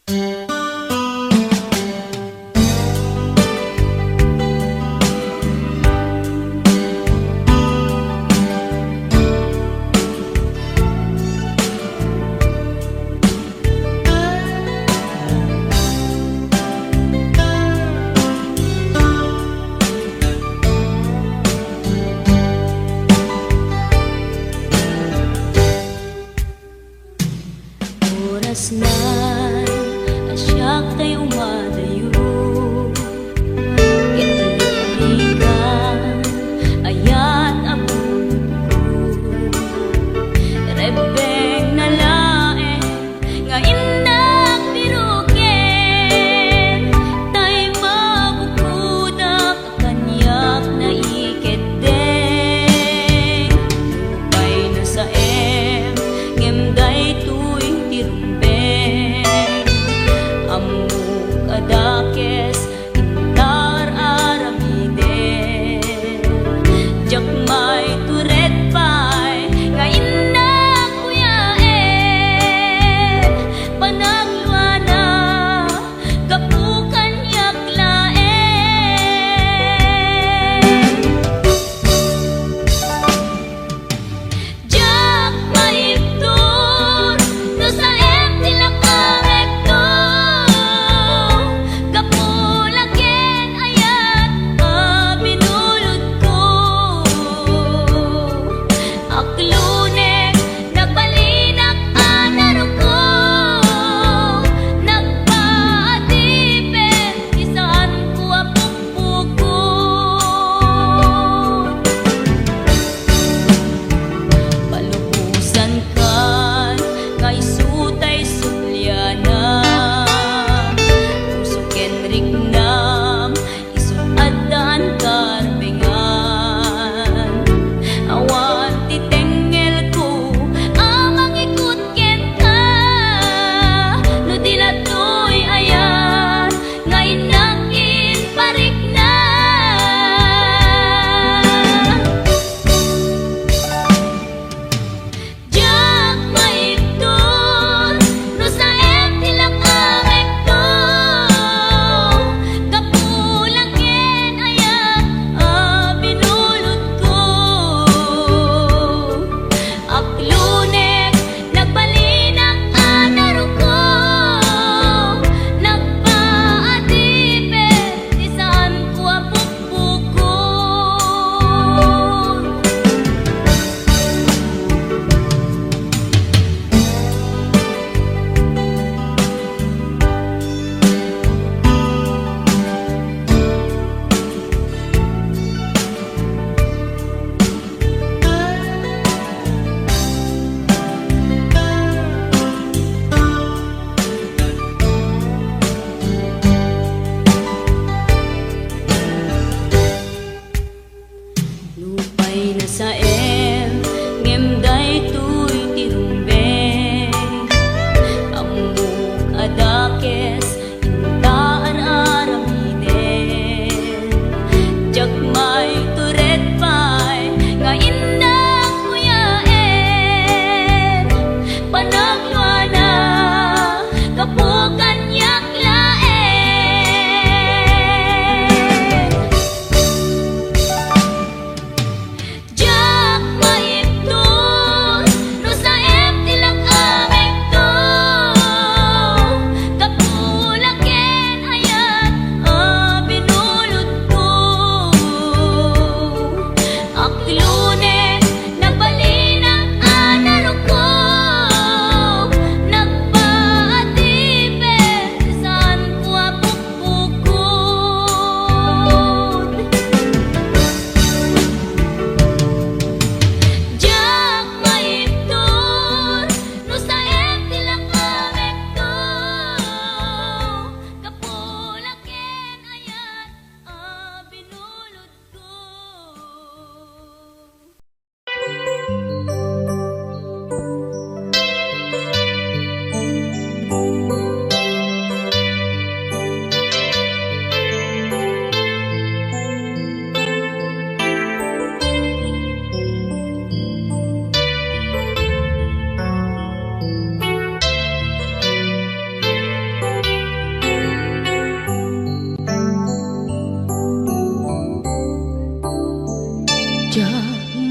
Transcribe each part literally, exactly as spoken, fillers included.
Oras na a siak tay umadayo, ket liplikan ayat a buko. Rebbengna laeng nga innak piruken, tay mabukodak. Kaniak naikeddeng, nupay nasaem, ngem daytoy ti rumbeng. Ammok a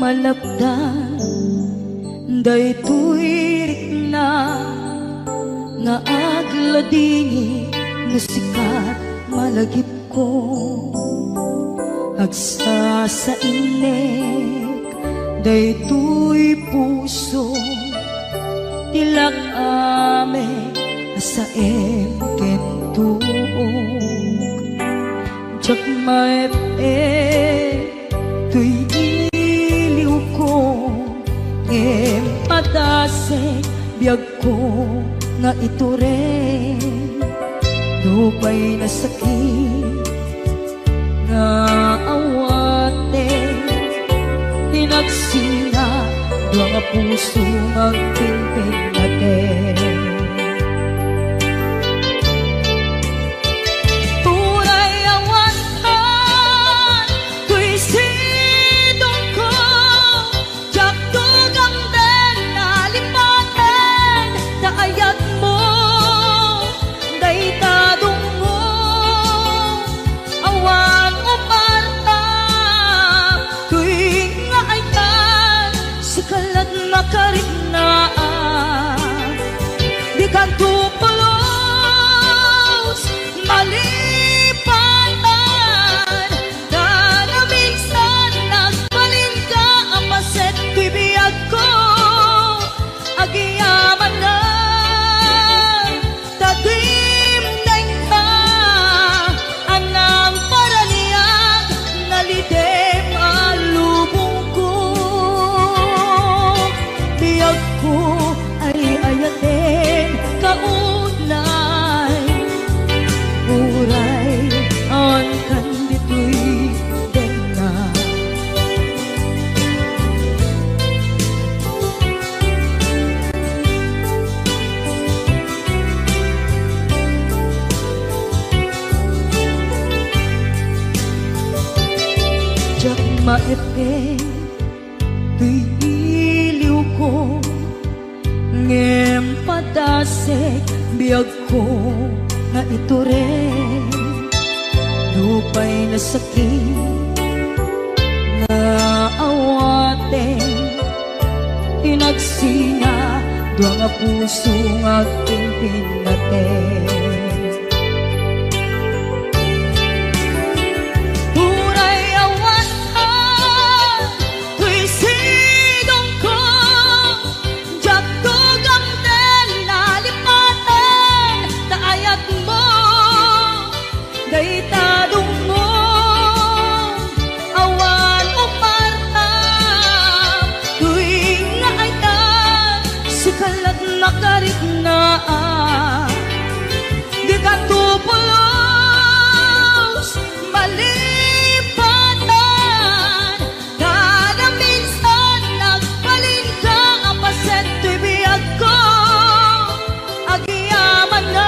Malapdan daytoy rikna nga agladingit no sikat malagipko. Agsasainek daytoy puso, ti lak-amek a saem ken tuok. Diak maep-ep toy iliwko, ngem padasek biagko nga itureng. Nupay nasakit nga awaten, inagsina dua nga puso nga agpinpinnaten. Uray awan toy sidongko, diak tugamden a lipaten ta ayatmo dayta dungngo. Awan umarta toy nga ayat, sika la't makariknaan. Dikanto pulos malipatan, kada minsan nagbalinka a paset toy biagko. Agyamanak ta dimdengka, a nangparaniag, nalidem a lubongko. Biagko ay ayaten kaunay, uray awan kan ditoy denna. Diak maep-ep toy iliwko, ngem padasek biagko nga itureng. Nupay nasakit nga awaten, inagsina dua nga puso nga agpinpinnaten. Uray awan toy sidongko, diak tugamden a lipaten ta ayatmo dayta dungngo. Awan umarta toy nga ayat, sika la't makariknaan. Dikanto pulos malipatan, kada minsan nagbalinka a paset toy biagko. Agyamanak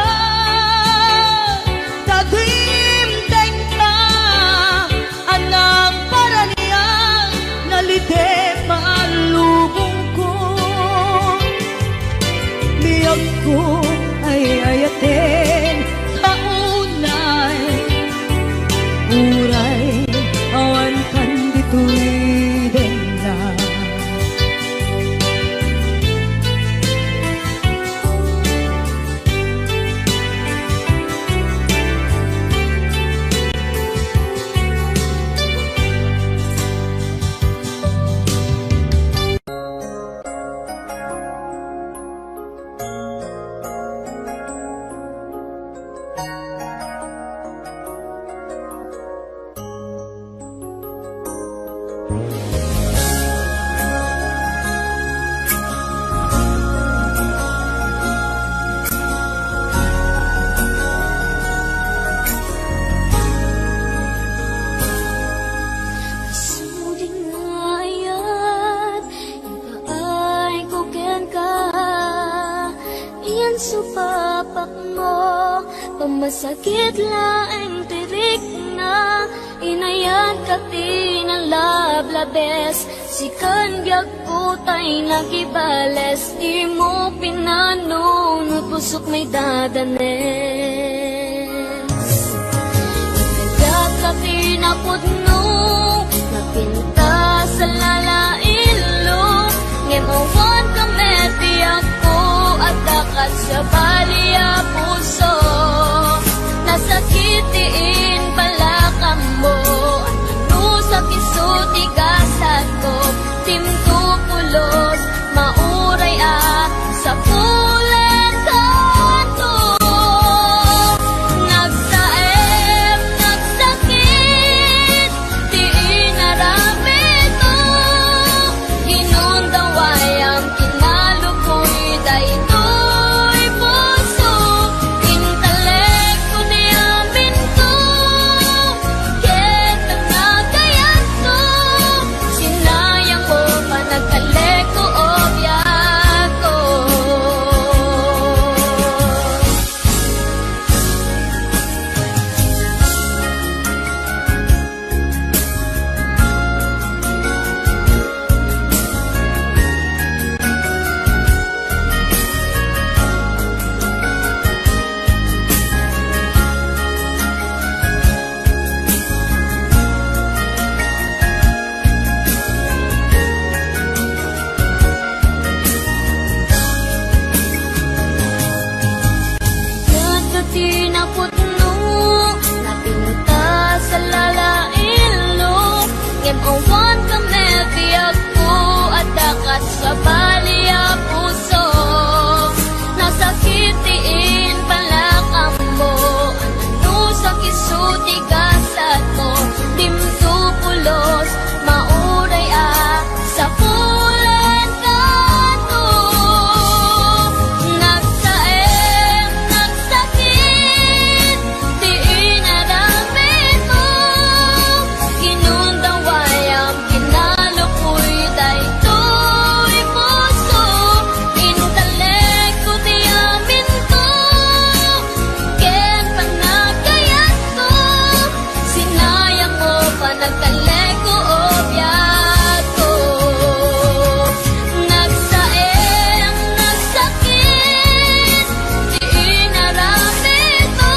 ta dimdengka, a nangparaniag, nalidem a lubongko. Biagko ay ayaten kaunay, uray awan kan ditoy denna. Sumudi nga ayat, ipaay ko kenka, iyan supapakmo, pamasakit laeng ti rikna, inayatka ti nalablabes, sikan biagko tay nakibales, dimo pinanunot pusok maidadanes. Inayatka ti napudno, napintas a lalaing Sabali a puso, nasakit ti impalakammo. Nanusak isu ti gasatko, dimto pulos, mauray a sapulenkanto. Nagsaem, nagsakit ti inaramidko. Inundaw ayam, kinalukoy daytoy puso. Intalekko ti aminko, ket nagayatko. Sinayangmo, panagtalekko, o biagko. Dagiti napudno, napintas a lalaillo, ngem awan kami biagko, adda kas sabali a puso. Nasakit ti impalakammo, nanusak isu ti gasatmo, dimto pulos, mauray a sapulenkanto. Nagsaem, nagsakit ti inaramidko. Inundaw ayam, kinalukoy daytoy puso. Intalekko ti aminko ken panagayatko. Sinayangmo, panagtalekko, o biagko. Nagsaem, nagsakit ti inaramidko.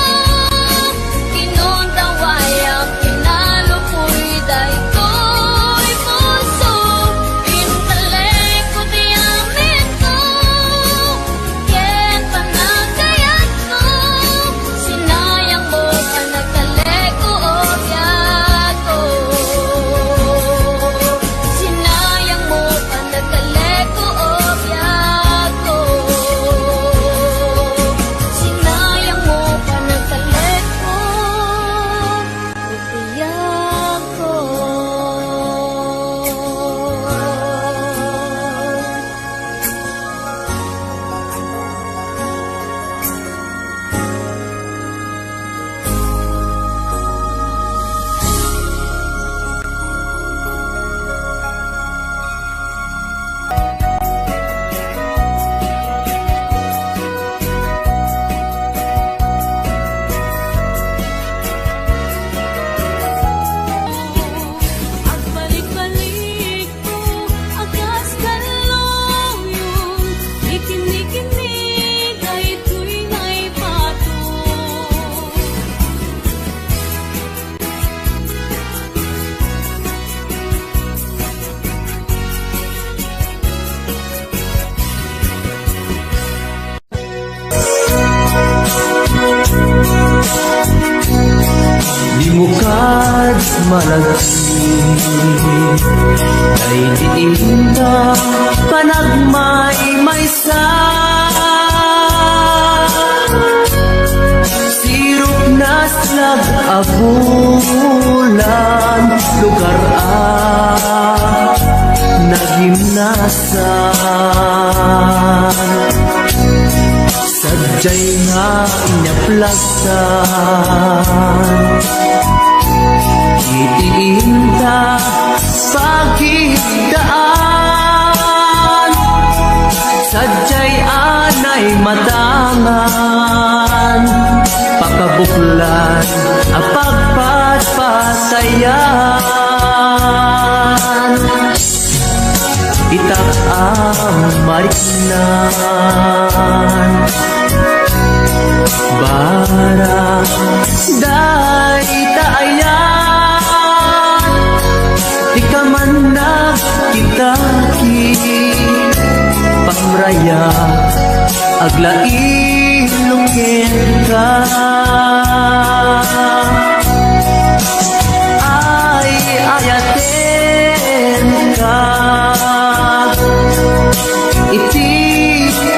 Inundaw ayam, kinalukoy daytoy puso. Intalekko ti aminko ken panagayatko. Sinayangmo, panagtalekko, o biagko. Sinayangmo, panagtalekko, o biagko. Sinayangmo, panagtalekko, o biagko. Agbalik-balik a kas kalluyon, ikini-kini daytoy naipato. Di mo kad malagip, ay di inta panagmaymaysa. Sirup na slag a bulan, lugar a nagimnasan. Sadiay nga inyaplag tan iti inta pagidaan. Sadiay anay matangan, pakabuklan a pagpatpatayan. Itak a mariknan, barang dayta ayan, ti kaman nagkitaki, pamraya, aglai. Lukenka, ay, ayatenka iti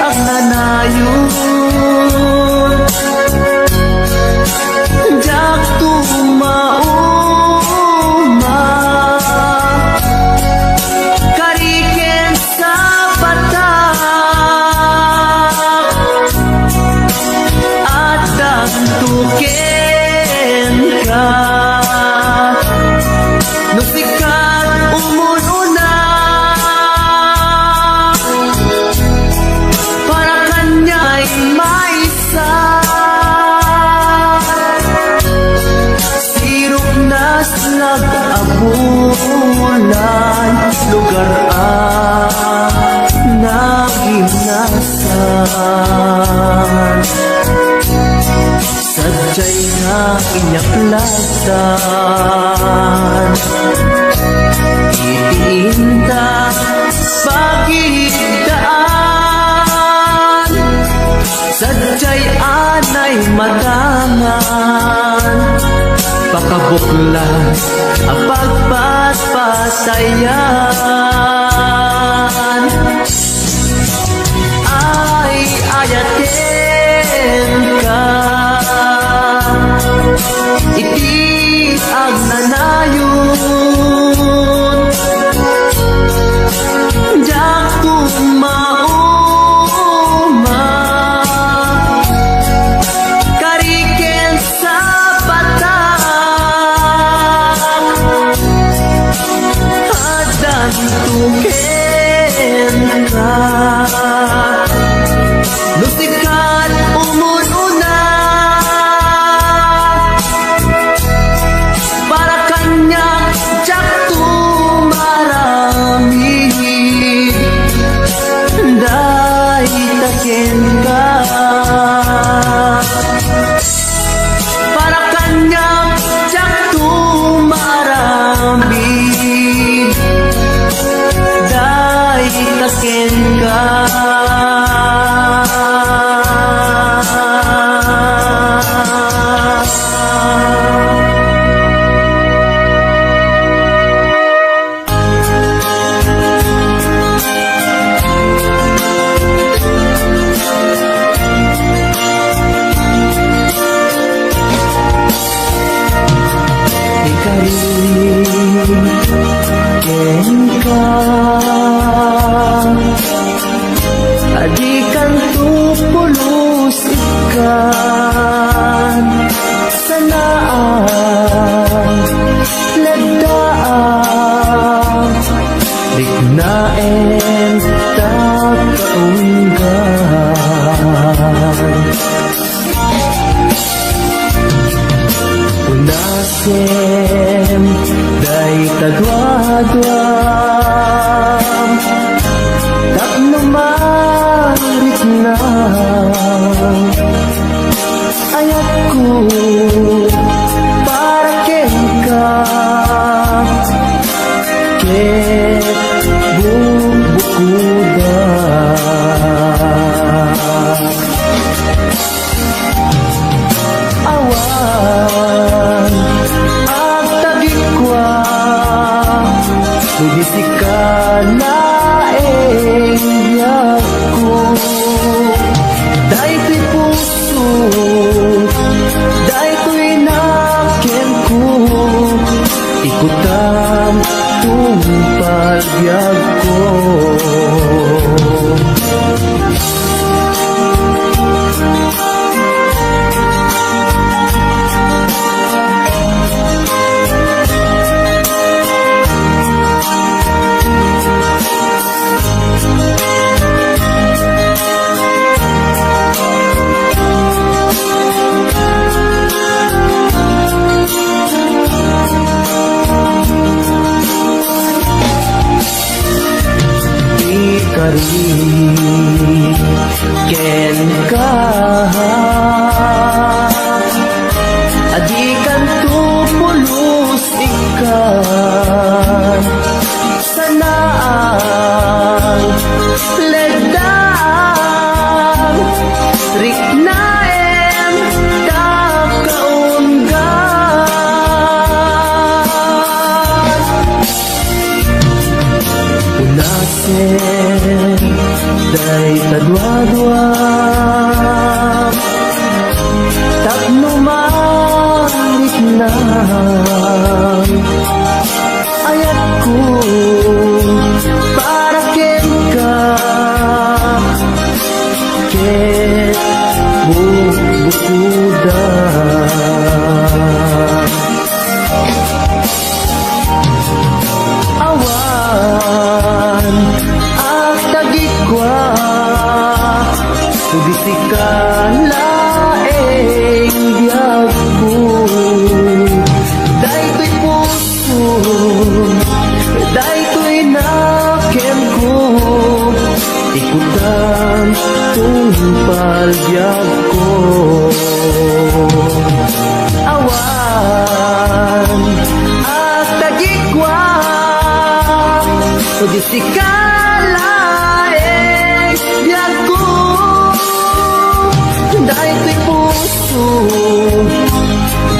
agnanayon. Diak tumauma, kari ken sapatak, addanto kenka. No sika ti umun-una, para kaniak maysa. Siruknas nag-abulan, lugar a nagimnasan. Sadiay nga inyaplasdan iti inta pagidaan. Sadiay anay matangan, pakabuklan a pagpatpatayan. Ay, ayatenka iti agnanayon. Diak tumauma, kari ken sapatak, addanto kenka. No sika ti umun-una, para kaniak diakto maaramid, dayta kenka. Para kaniak diakto maaramid, dayta kenka. Ikarin kenka, a dikanto pulos ikkan. Sanaak, laddaak, riknaen ta kaunggan. Unasem dayta duadua tapno marikna. Ayatko para kenka ket bukbukoda. Awan agtagikua, no di sika laeng biagko. Daytoy puso, daytoy nakenko, ikutam tungpal biagko. Ayatko para kenka, ket bukbukuda. Awan agtagikua, kundi sika laeng biagko. Daytoy puso, daytoy nakemko, ikutam tungpal biagko. Awan agtagikua, kundi sika laeng biagko. Daytoy puso,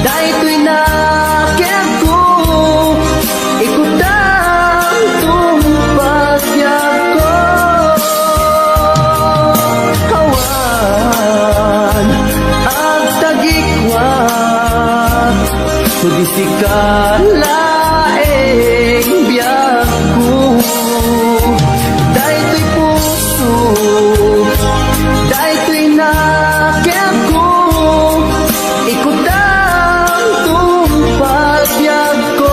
daytoy nakemko, ikutam tungpal biagko. Awan agtagikua, kundi sika laeng biagko. Daytoy puso, daytoy nakemko, ikutam tungpal biagko.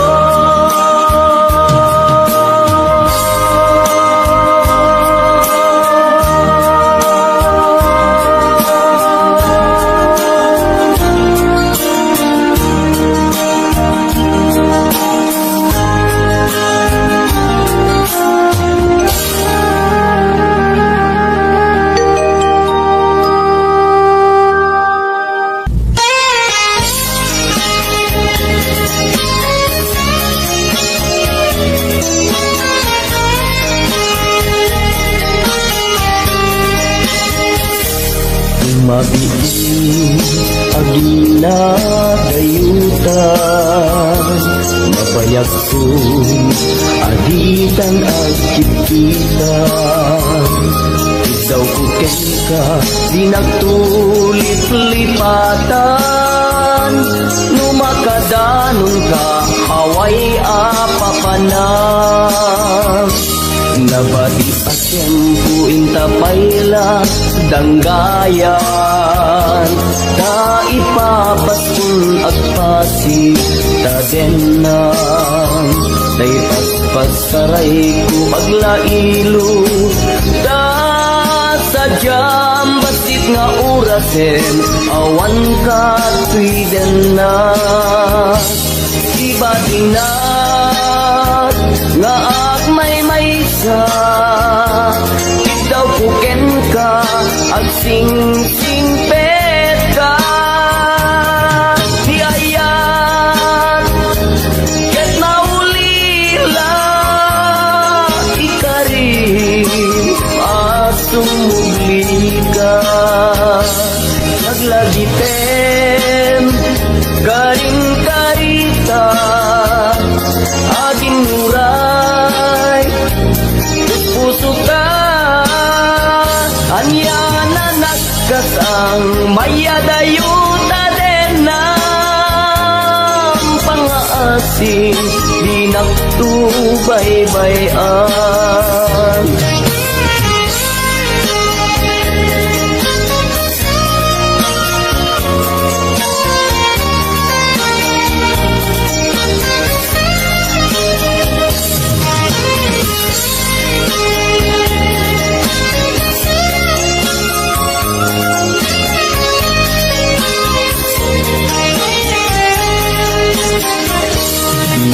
Mabiit a ginadayutan, mabayagko a ditan agkitkitan. Iddawko kenka, dinak tuliplipatan, no makadanonka, awan a papanan. Nabati a tiempo inta pay la danggayan, ta ipapaskon agpasig ta dennan, ta ipaspasarayko aglailo, ta sadiam bassit nga orasen, awan katoy denna. Ibatinak nga agmaymaysa, iddawko kenka, agsingsingpetka. Ti ayat ket naulila, ikarim a sumublika. Aglagitem karin karita, aginnuray puspusoka, ania nanak kas ang mayadayo ta denna. Pangaasim, dinak to baybay-an.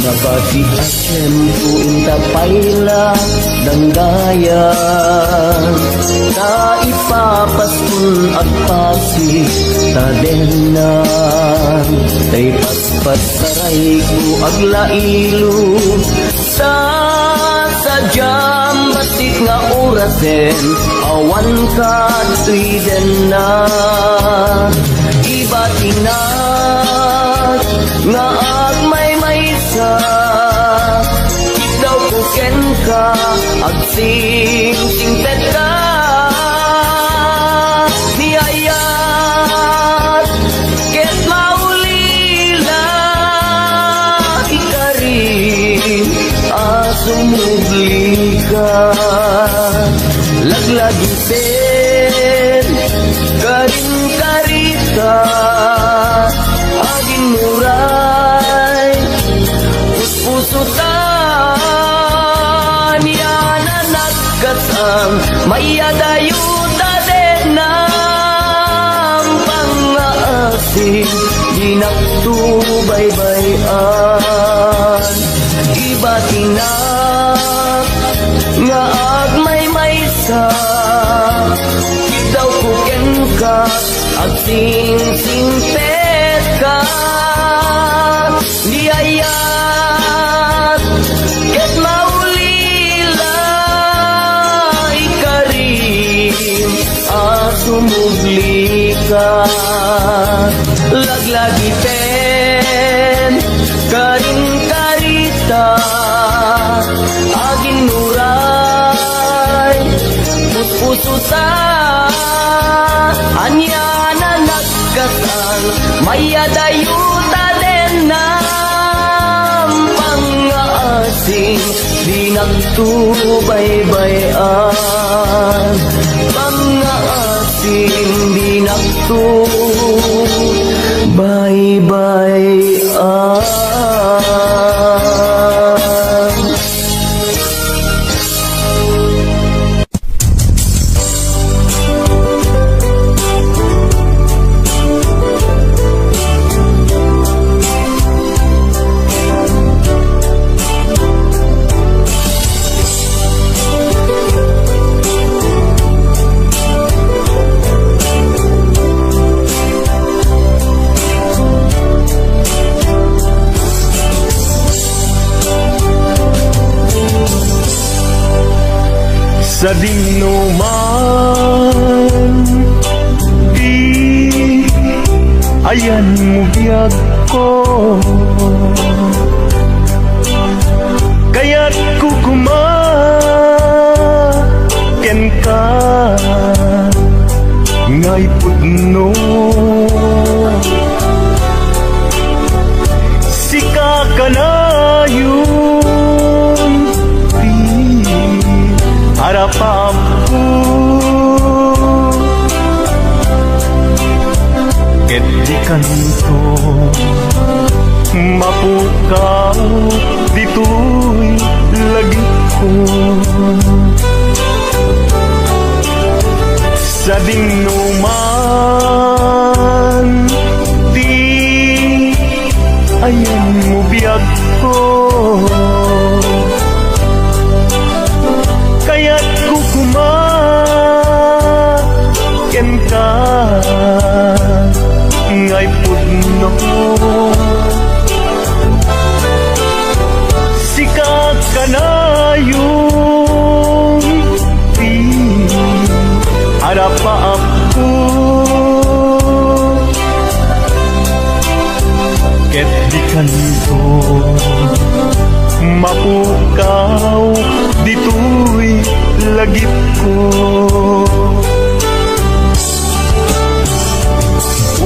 Nabati a tiempo inta pay la danggayan, ta ipapaskon agpasig ta denna, ta ipaspassarayko aglailo, ta sadiam bassit nga orasen, awan katoy denna. Ibatinak nga agmaymaysa, iddawko kenka, agsingsingpetka. Ti ayat ket maulila, Sumublika, laglagiten, karin karita, agin muray, puspusutan, yan anak Ket ang mayadayuta den nampang nga asin, dinakto baybay-an. Ibatinak nga agmaymaysa, kidawko kenka, agsingsingspetka. Di ayat ket maulila, ikarim a sumublika. Laglagiten, karin karita, agin muray, puspusuta, ania na nagkasal, mayadayuta den nampang nga asin, dinakto baybay-an, pang nga asin, dinakto baybay-an. Sadinoman ti ayanmo biagko, kayatko koma kenka nga ipudno. Sika kanayon ti arapaapko, ket di kanto mapukaw ditoy lagipko. Sadinoman ti ayanmo biagko, kayatko koma kenka nga ipudno. Sika kanayon ti arapaapko, ket di kanto mapukaw ditoy lagipko.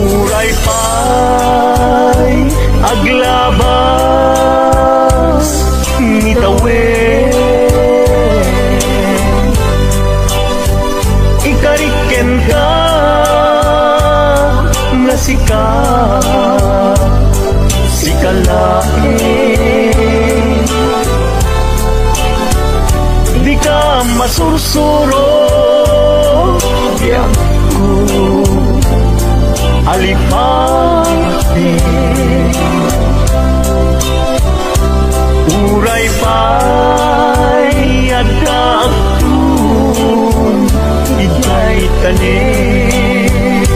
Uray pay aglabas ni tawen, ikarik kenka nga sika, sika laeng. Dika masursuro, biagko, alipati. Uray pay adda agtun idiay tanem.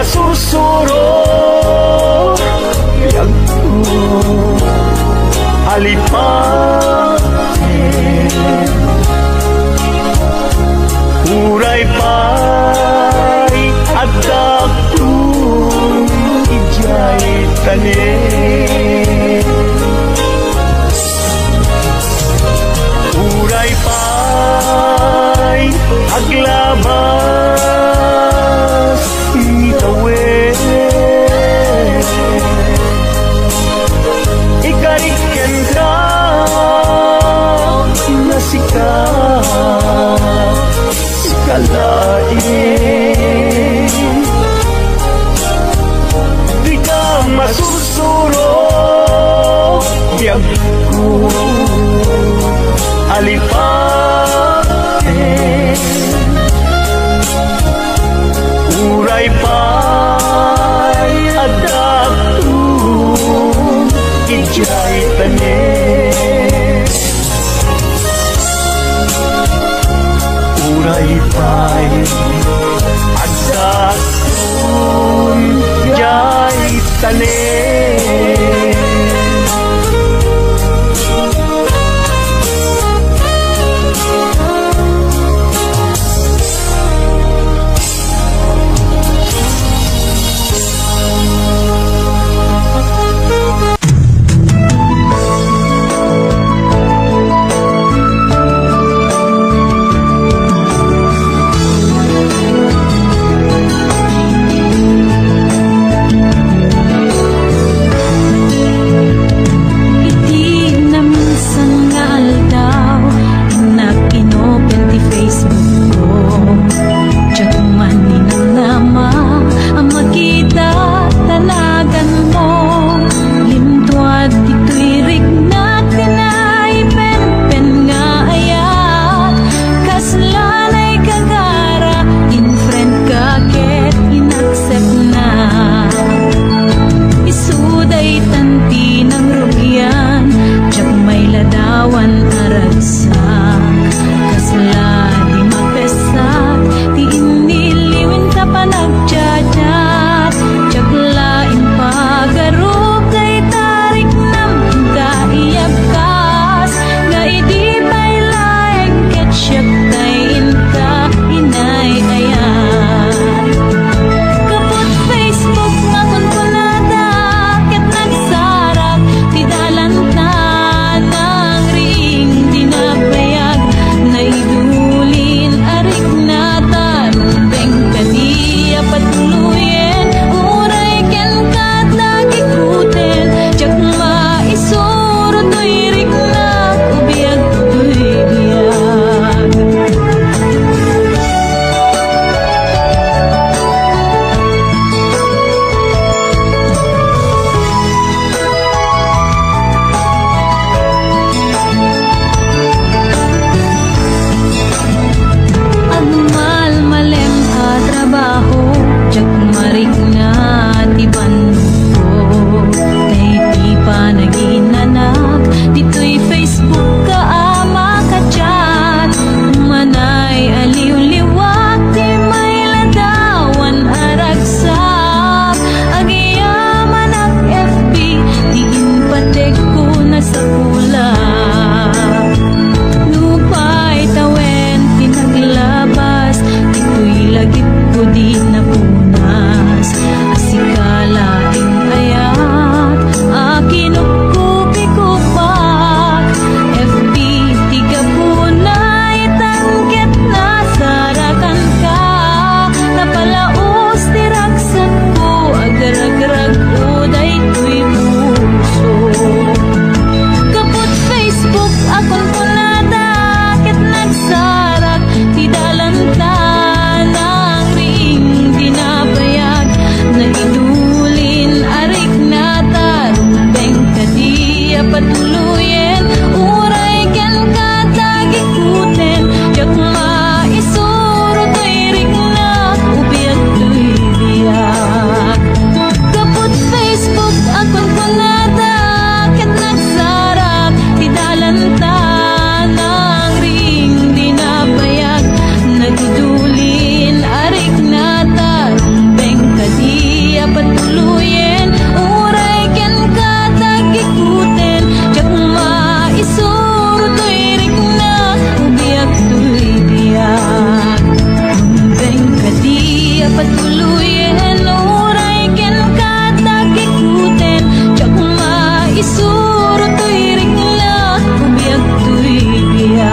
Sursuro, biagko, alipaten. Uray pay addak idiay tanem. Uray pay aglabas ni tawen. Ikarik kenka, nga sika, sika laeng. Dika masursuro, biagko, alipaten. Uray pay addak idiay tanem. Uray pay addak idiay tanem. Iti naminsan nga aldaw, innak inopen ti Facebook ko. Diak man ninamnama a makita ta naganmo. Lintuad ditoy riknak ti naipenpen nga ayat. Kasla naikagara, in-friend ka ket in-accept na. Isu daytan ti nangrugian, diak mailadawan a ragsak. Kasla di mapessak ti innilliwen ta panagchat-chat. Diak la impagarup dayta riknam inka iyabkas, nga idi pay laeng ket siak tay inka inay-ayat. Gapu iti Facebook nga kunkunada ket nagsarak ti dalanta, nangriing ti nabayag, naidulin a riknatan, beng kadi a patuloyen, uray kenka ta kikuten, diak maisuro toy riknak, ubiag toy biag. Agmalmalem a trabaho, diak marikna ti bannogko. Tay ti panaginanak, ditoy Facebook ka a makachat. Manay aliwliwak ti mailadawan a ragsak. Agyamanak F B, ti inpategko nasapulak. Nupay tawen ti naglabas, ditoy lagipko di napunas. Patuluyen, uray kenka tagikuten, diak maisuro toy rikna, ubiak toy biag. Undeng kadi a patuluyen, uray kenka tagikuten, diak maisuro toy rikna, ubiak toy biag.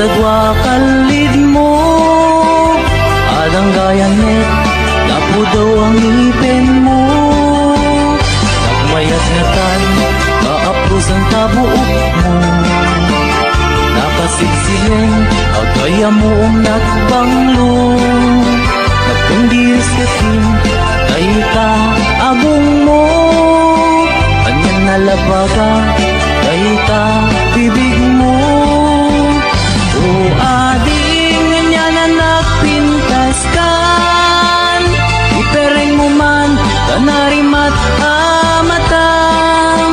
Dua kallidmo, adda gayam met, napudaw a ngipenmo. Nagmayat ngatan, kaaprusan ta buokmo. Nakasigsileng, agayam mo nagbanglo. Nagpindiris ket dayta a gungmo. Anian a labaga, dayta bibigmo. O ading, anian a nagpintaskan, iperengmo man ta narimat a matam.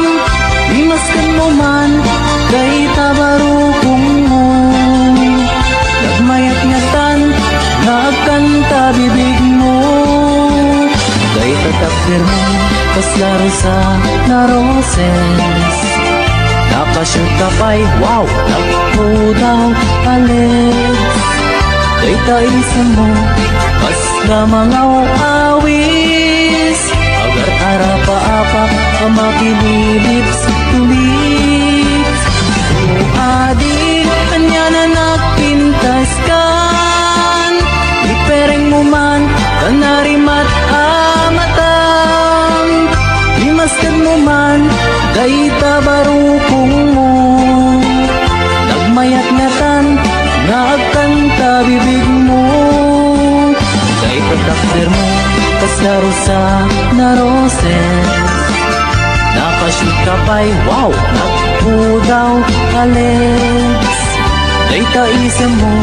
Imaskanmo man dayta barukongmo. Nagmayat ngatan nga agkanta bibigmo. Dayta takdermo, kasla rosa na roses. Nakasiuta pay, wow, nagpudaw a legs. Dayta isemmo, kasla mangaw-awis. Agar-arapaapak a makililips to lips. O ading, anian a nagpintaskan, iperengmo man ta narimat a matam. Imaskanmo man dayta barukongmo. Nagmayat ngatan nga agkanta bibigmo. Dayta takdermo, kasla rosa na roses. Nakasiuta pay, wow, nagpudaw a legs. Dayta isemmo,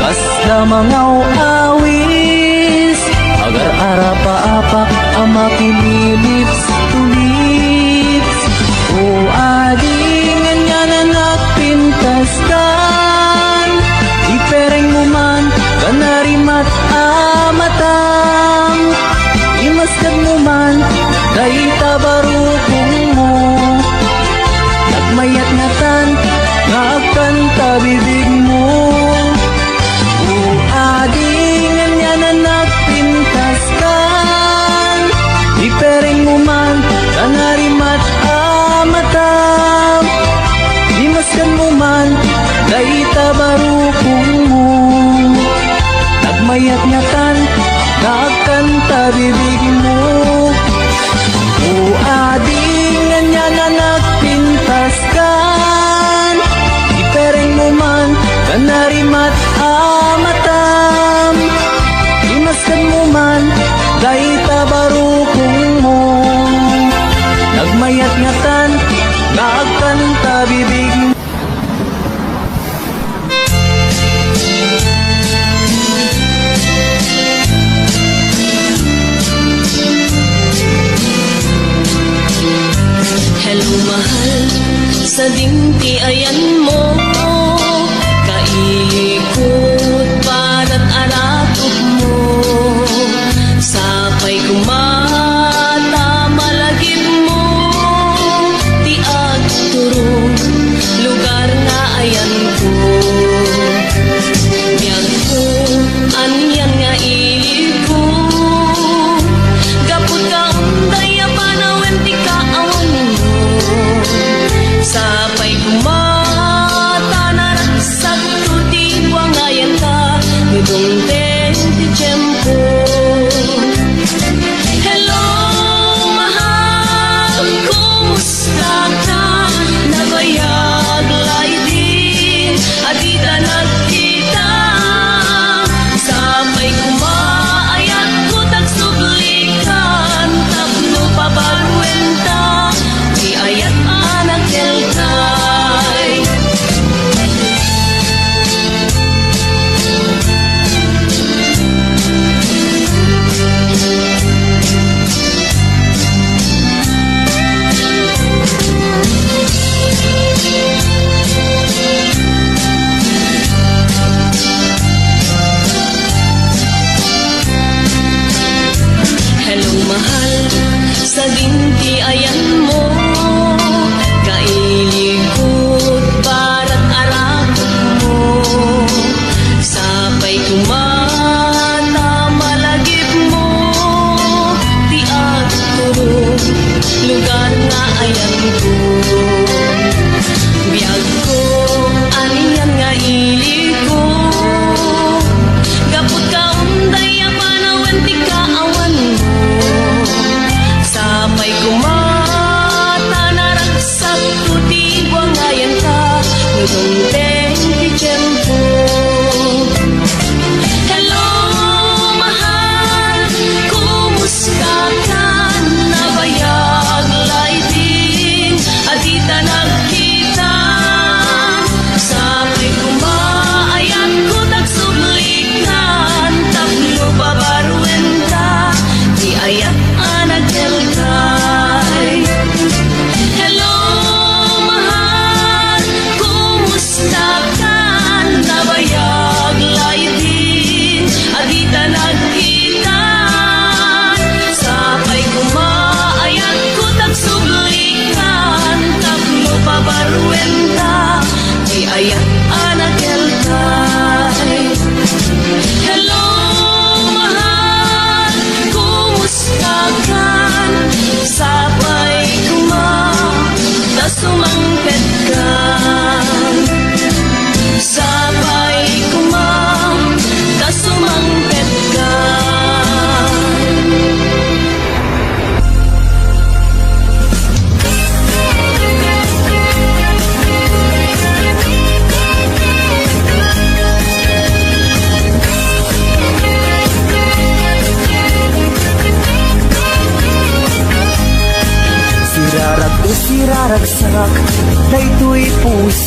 kasla mangaw-awis. Agar-arapaapak a makililips to lips. O ading, anian a nagpintaskan, iperengmo man ta narimat a matam. Imaskanmo man dayta barukongmo. Nagmayat ngatan nga agkanta bibigmo. O ading, anian a nagpintaskan, iperengmo man ta narimat a matam. Imaskanmo man dayta barukongmo. Nagmayat ngatan nga agkanta bibigmo. O ading, anian a nagpintaskan, iperengmo man ta narimat a matam. Imaskanmo man dayta barukongmo. Nagmayat ngatan nga agkanta bibigmo. Hello, mahal, sading ti ayanmo, kaikot padat a ratupmo. Sapay koma ta malagipmo ti agturong lugar nga ayanko. Biagko, anian nga ilibko, gapu ta unday a panawen ti kaawanmo. Sapay koma ta naragsak Sakto ti buangayan ta, no dungteng ti tiempo. Hello, mahal, kumusta ka? Nabayag laydin a dita nagkita. Sapay koma, ayatko ta agsublikan tapno pabaroenta ti ayat a nagkelkay.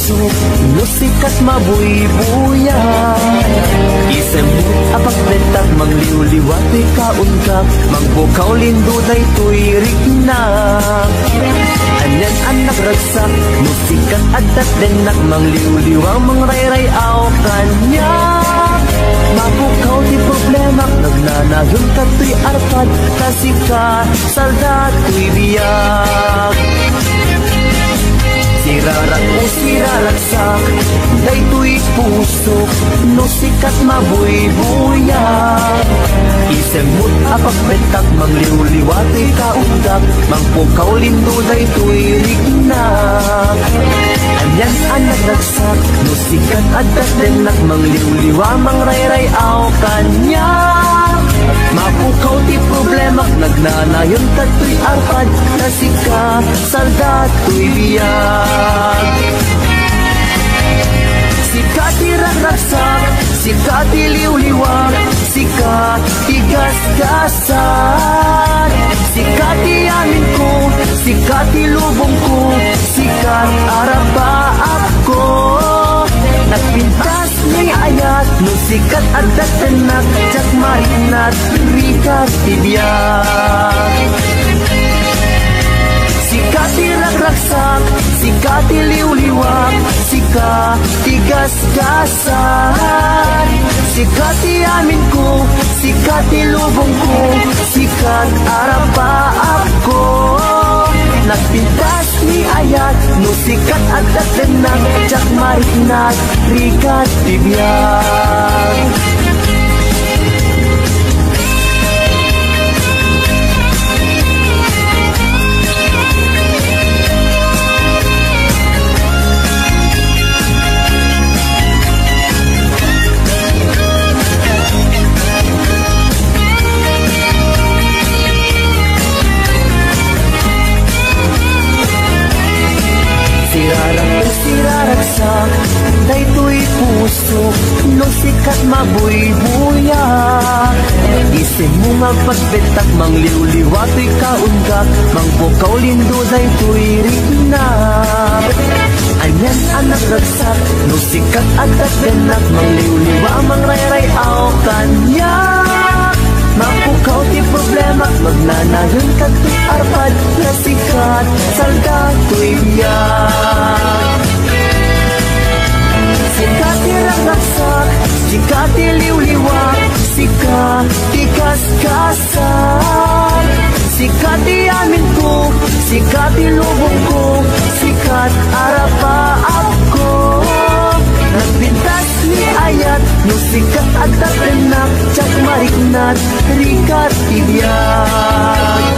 No sika ti mabuybuya, isemmo a pagbentak, mangliwliwa toy kaunggak, mangpukaw lindo daytoy riknak. Anian a nagragsak, no sika ti adda ti dennak, mangliwliwa, mangrayray-aw kaniak. Mapukaw ti problemak, nagnanayon kadtoy arpad, ta sika salda toy biag. Sirarak o siraragsak, daytoy pusok, no sika ti mabuybuya. Isemmo a pagbentak, mangliwliwa toy kaunggak, mangpukaw lindo daytoy riknak. Anian a nagragsak, no sika ti adda ti dennak, mangliwliwa, mangrayray-aw kaniak. Mapukaw ti problemak, nagnanayon kadtoy arpad, ta sika salda toy biag. Sika ti ragragsak, sika ti liwliwak, sika ti gasgasat, sika ti aminko, sika ti lubongko, sika ti arapaapko. Nagpintas ni ayat, no sika ti adda ti dennak, diak mariknat, riknak ti biag. Sika ti ragragsak, sika ti liwliwak, sika ti gasgasat, sika ti aminko, sika ti lubongko, sika ti arapaapko. Nagpintas ni ayat, no sika ti adda ti dennak, diak mariknat, riknak ti biag. Sirarak o siraragsak, daytoy pusok, no sika ti mabuybuya. Isemmo nga agpagbentak, mangliwliwa toy kaunggak, mangpukaw lindo daytoy riknak. Anian a nagragsak, no sika ti adda ti dennak, mangliwliwa, mangrayray-aw kaniak. Mapukaw ti problemak, magnanayon kadtoy arpad, ta sika ti salda toy biag. Sika ti ragragsak, sika ti liwliwak, sika ti gasgasat, sika ti aminko, sika ti lubongko, sika ti arapaapko. Nagpintas ni ayat, no sika ti adda ti dennak, diak mariknat, riknak ti biag.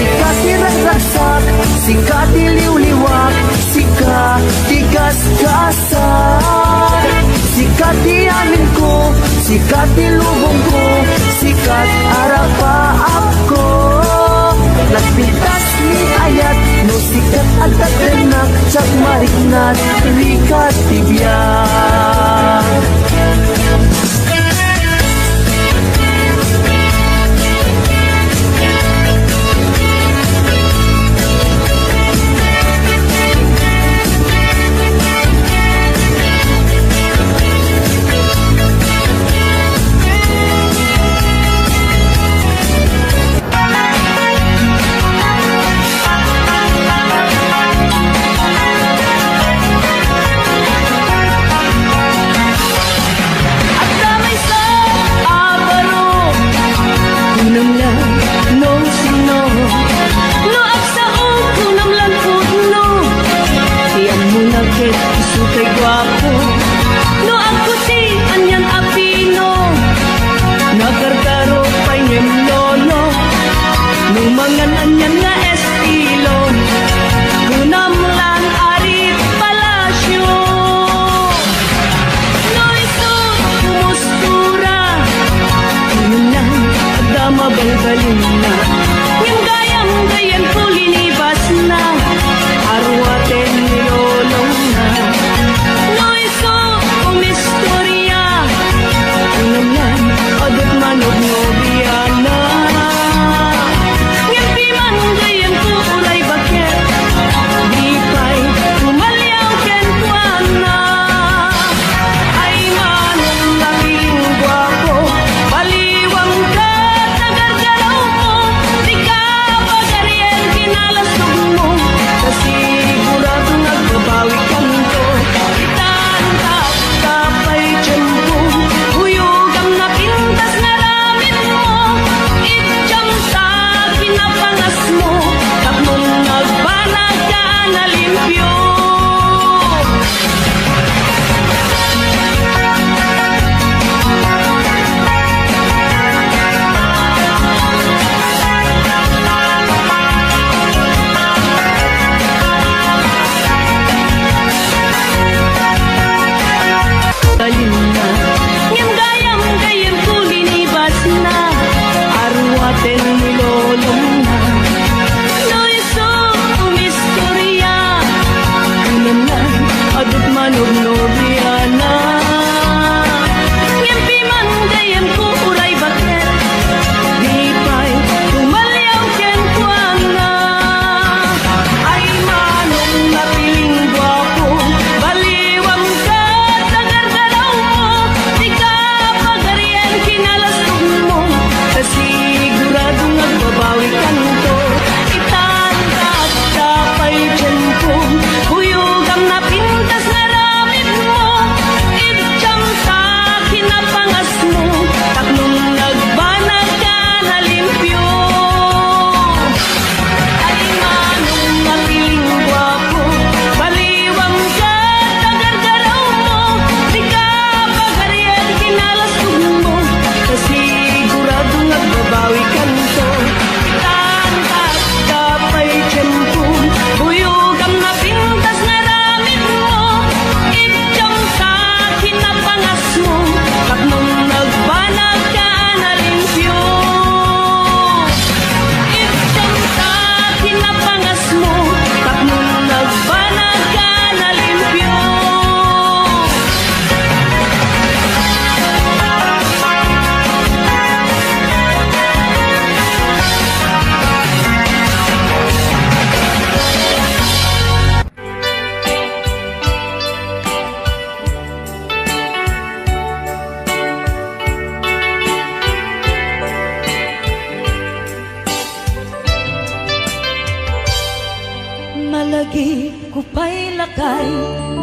Sika ti ragragsak, sika ti liwliwak, sika ti gasgasat, sika ti aminko, sika ti lubongko, sika ti arapaapko. Nagpintas ni ayat, no sika ti adda ti dennak, diak mariknat, riknak ti biag.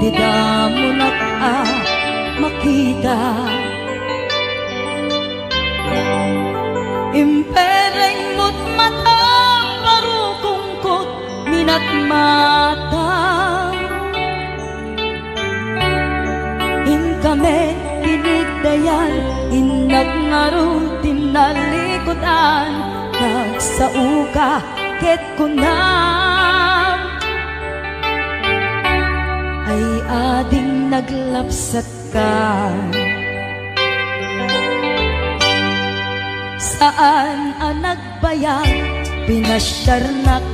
Damunak a makita. Impereng mo't mata, parukongko't minatmata. Inkamet pinigdayan, innak ngarud tinnalikudan, nagsaoka ket kunam, ay ading naglapsatka. Saan a nagbayag, pinasiarnak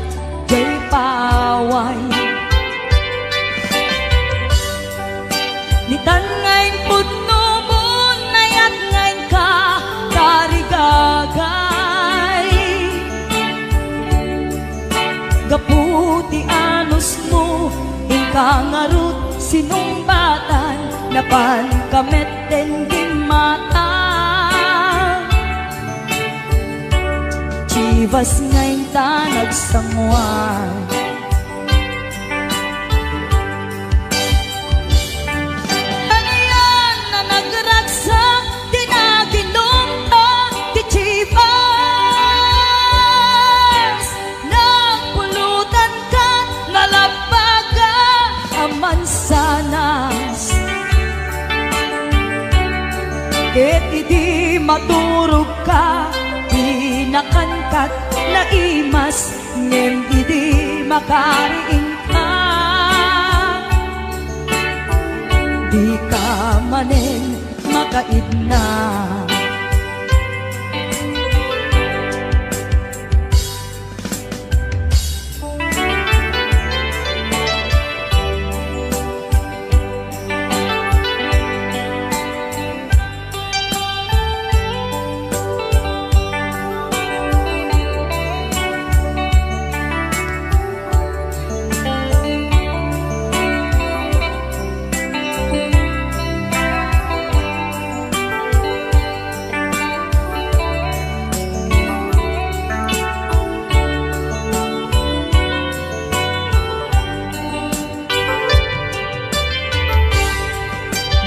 jay paway. Nitan nga impudno mo, nayat nga inka tarigagay. Gapu ti anusmo, inka ngarud sinungbatan, napanka met denggi mata. Chivas nga inta nagsanguan. Anian a nagragsak ti naginumta ti Chivas. Nagpulutanka nga labbaga a mansanas. Ket idi maturogka, di nakankat naimas, ngem idi makariingka, dika manen makaidna.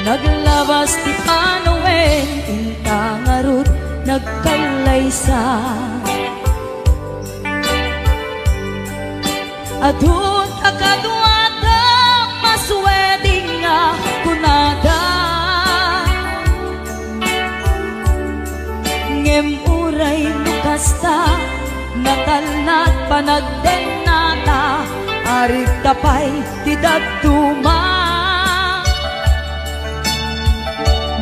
Naglabas ti panawen, inta ngarud nagkallaysa. Adun a kaduada, mas wedding nga kunada. Ngem uray no kasta, natalna ti panagdennata, arigta pay ti dadduma.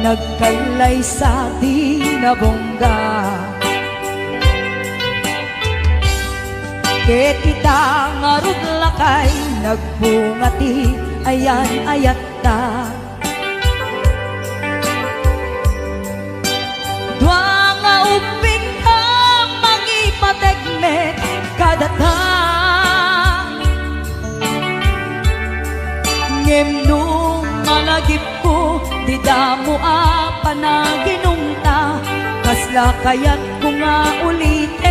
Nagkallaysa ti nabongga. Ket ita ngarud lakay, nagbunga ti ayan-ayatta. Dua nga ubbingka, mangipateg met kadata. Ngem no malagipko ti damo a panaginumta, kasla kayatko nga uliten?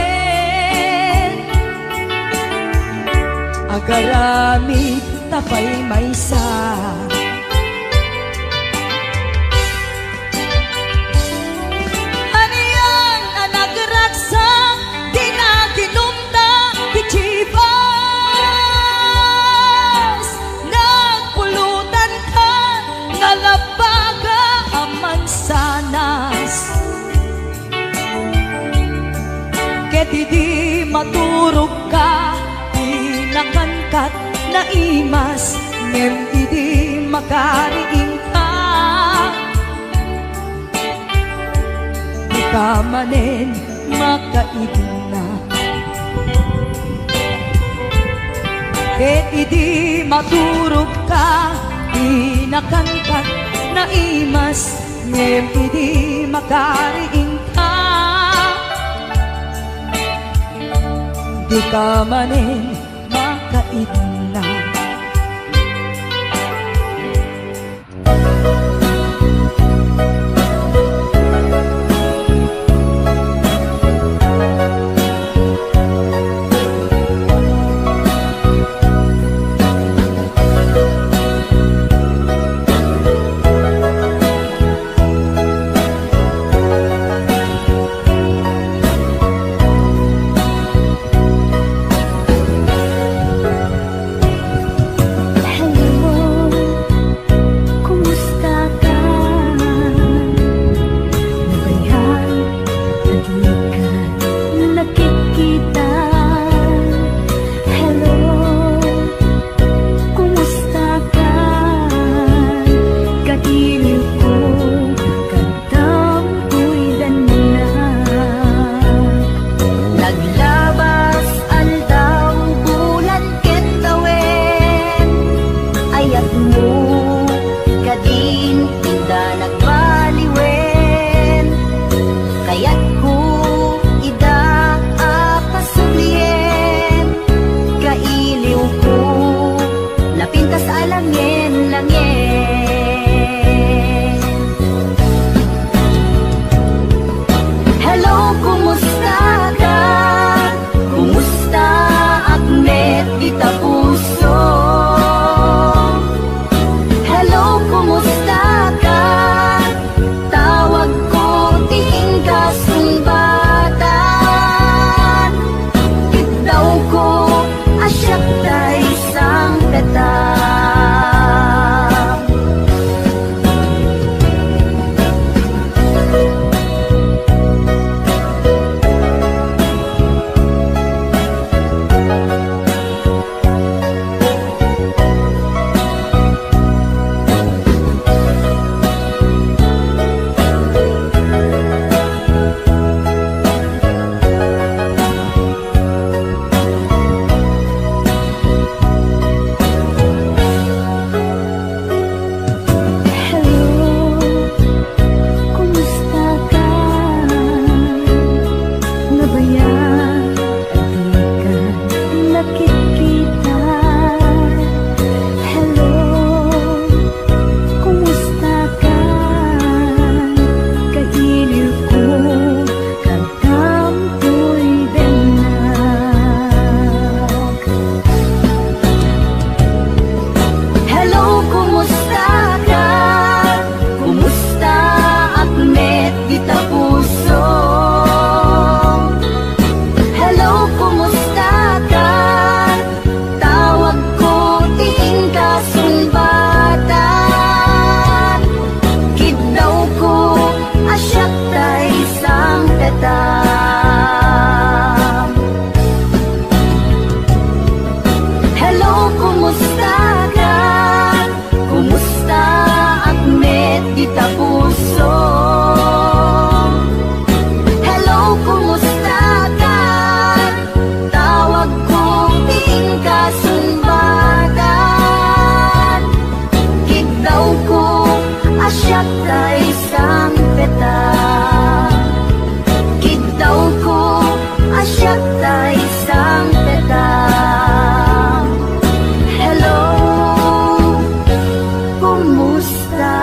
Agaramidta pay maysa. Anian a nagragsak, di naginumta ti Chivas. Nagpulutanka nga labbaga a mansanas. Ket idi maturogka, di nakankat naimas, ngem idi makariingka, dika manen makaidna. Ket idi maturogka, di nakankat naimas, ngem idi makariingka, dika manen makaidna. Tapuso. Hello, kumusta ka? Tawagko ti inkasumbatan. Kiddawko a siak tay sangpeta. Kiddawko a siak tay sangpeta. Hello, kumusta?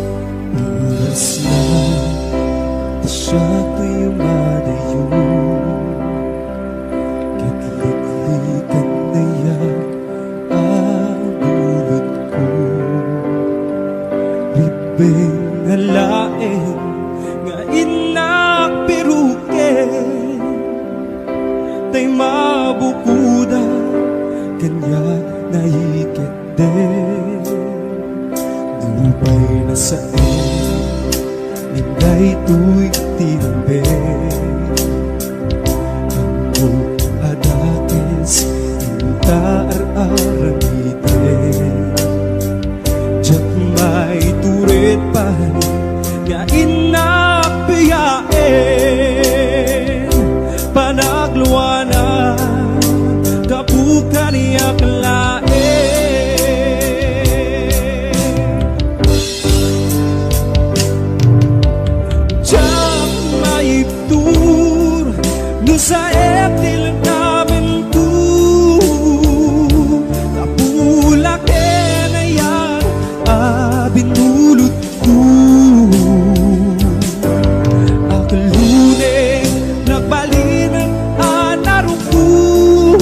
Oras na, ta siak ti umadayo. Ket liklikan na ya a bulodko. Ribbeng nga laeng nga innak piruken, tay mabukoda kaniak naiket de. Nupay nasaen ngem daytoy ti imbag. Ammok a dakes inta ar-aramiden. Diak maitured pay nga innak biaen, panagluanan gapu kaniak laeng. Diak maibtur no saet ti linabenko, gapu la ken ayan a binulot Agluneng nagbalin a narukong,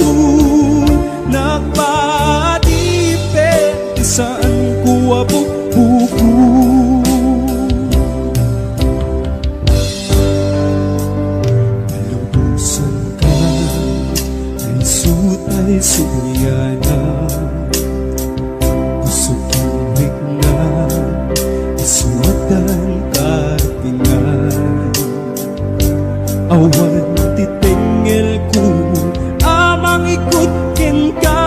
nagpatipid ti saanko a bukbuko. Palubosanka, isu tay sublianan. Pusok ti rikna, isuatan ta ti ngan. Awan ti tengngelko a mangikut kenka.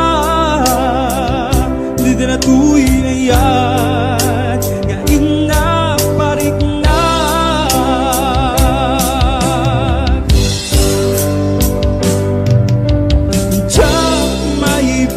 Ditoy ayat nga innak pariknak. Diak maib-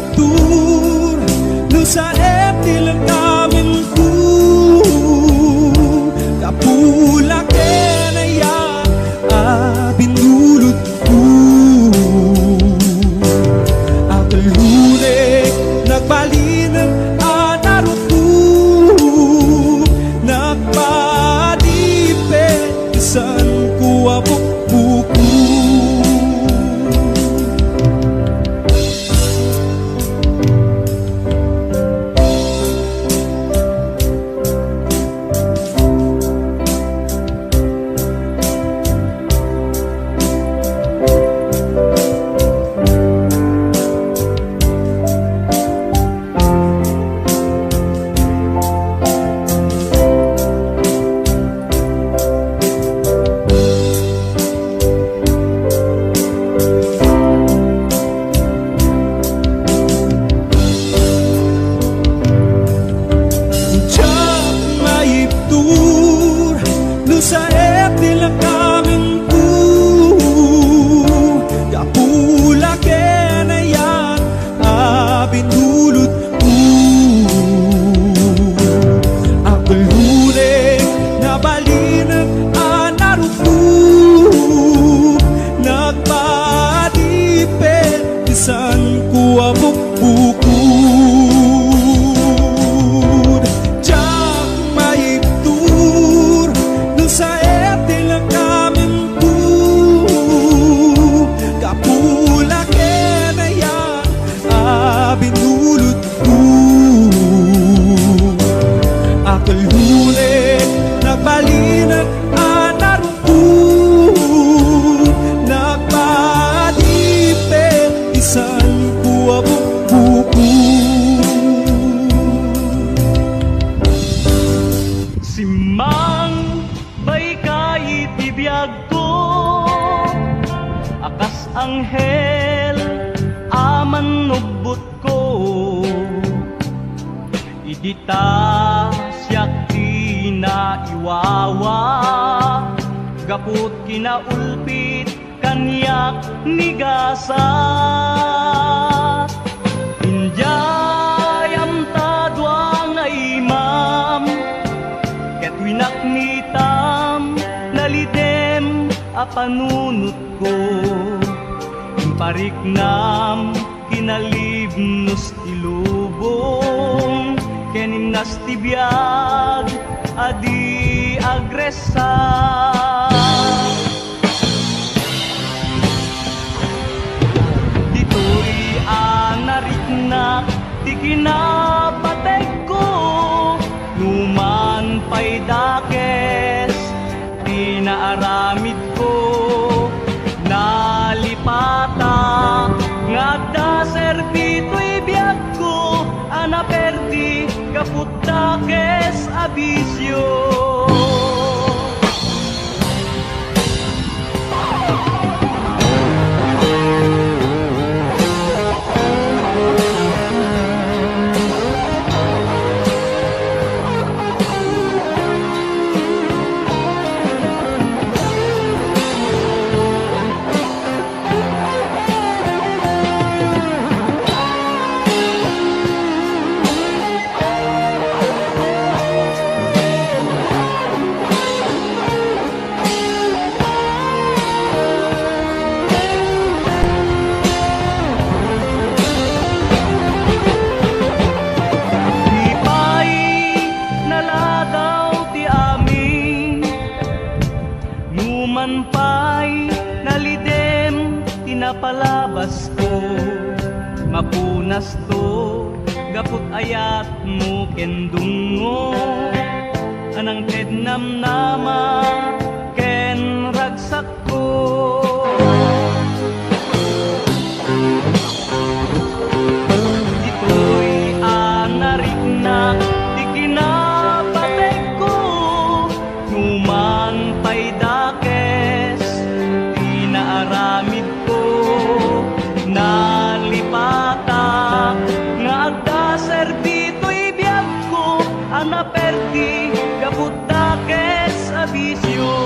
Anghel a mannubbotko, idi ta siak ti naiwawa, gaput kinaulpit kaniak ni gasat. Idiayam ta dua nga imam, ket winaknitam, nalidem a panunotko. Impariknam kinalibnos ti lubong, ken imnas ti biag a di agressa. Ditoy a nariknak ti kinapategko, numan pay dakes ti naaramidko, nalipata nga adda serbi toy biagko a naperdi gapu dakes a bisio. Di pay naladaw ti amin, numan pay nalidem ti napalabasko. Mapunasto gaput ayatmo ken dungngo a nangted namnama ken ragsakko. Ditoy a nariknak ti kinapategko, numan pay dakes ti naaramidko, nalipatak nga adda serbi toy biagko a naperdi gapu dakes a bisio.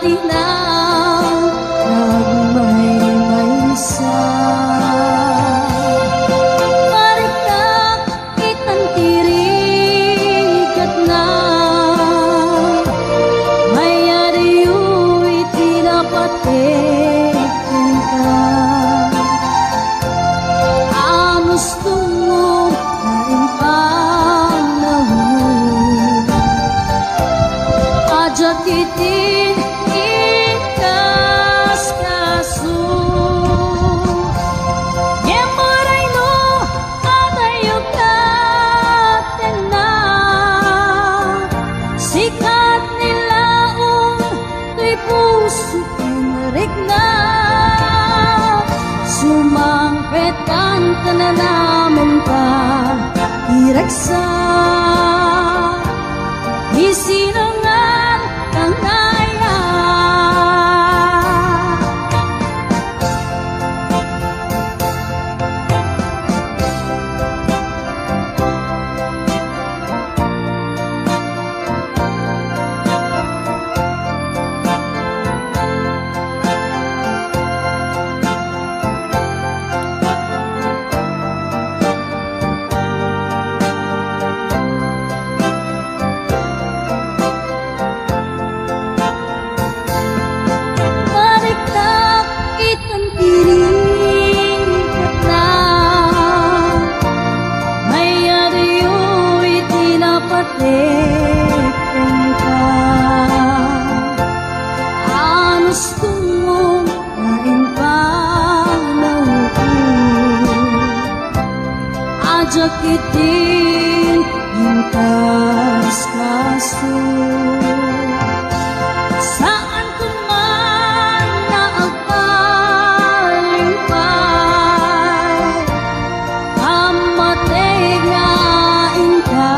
Ina, nagmaymaysa. Parikak itan ti rigatna. Mayat iti napateg kenka. Anus Tungo nga impanawon. Ajakit inkaskaso. Ngem uray no adayo gatenna, sikat ni laong toy puso ken rikna. Sumangpet kan kananamen ta, iragsa, isinangan tangaya. Parikak itan ti rigatna. Mayat iti napateg kenka. Anus Tungo nga impanawon. Ajakit inkaskaso. Saanko man nga agpalimpay, pammateg nga inka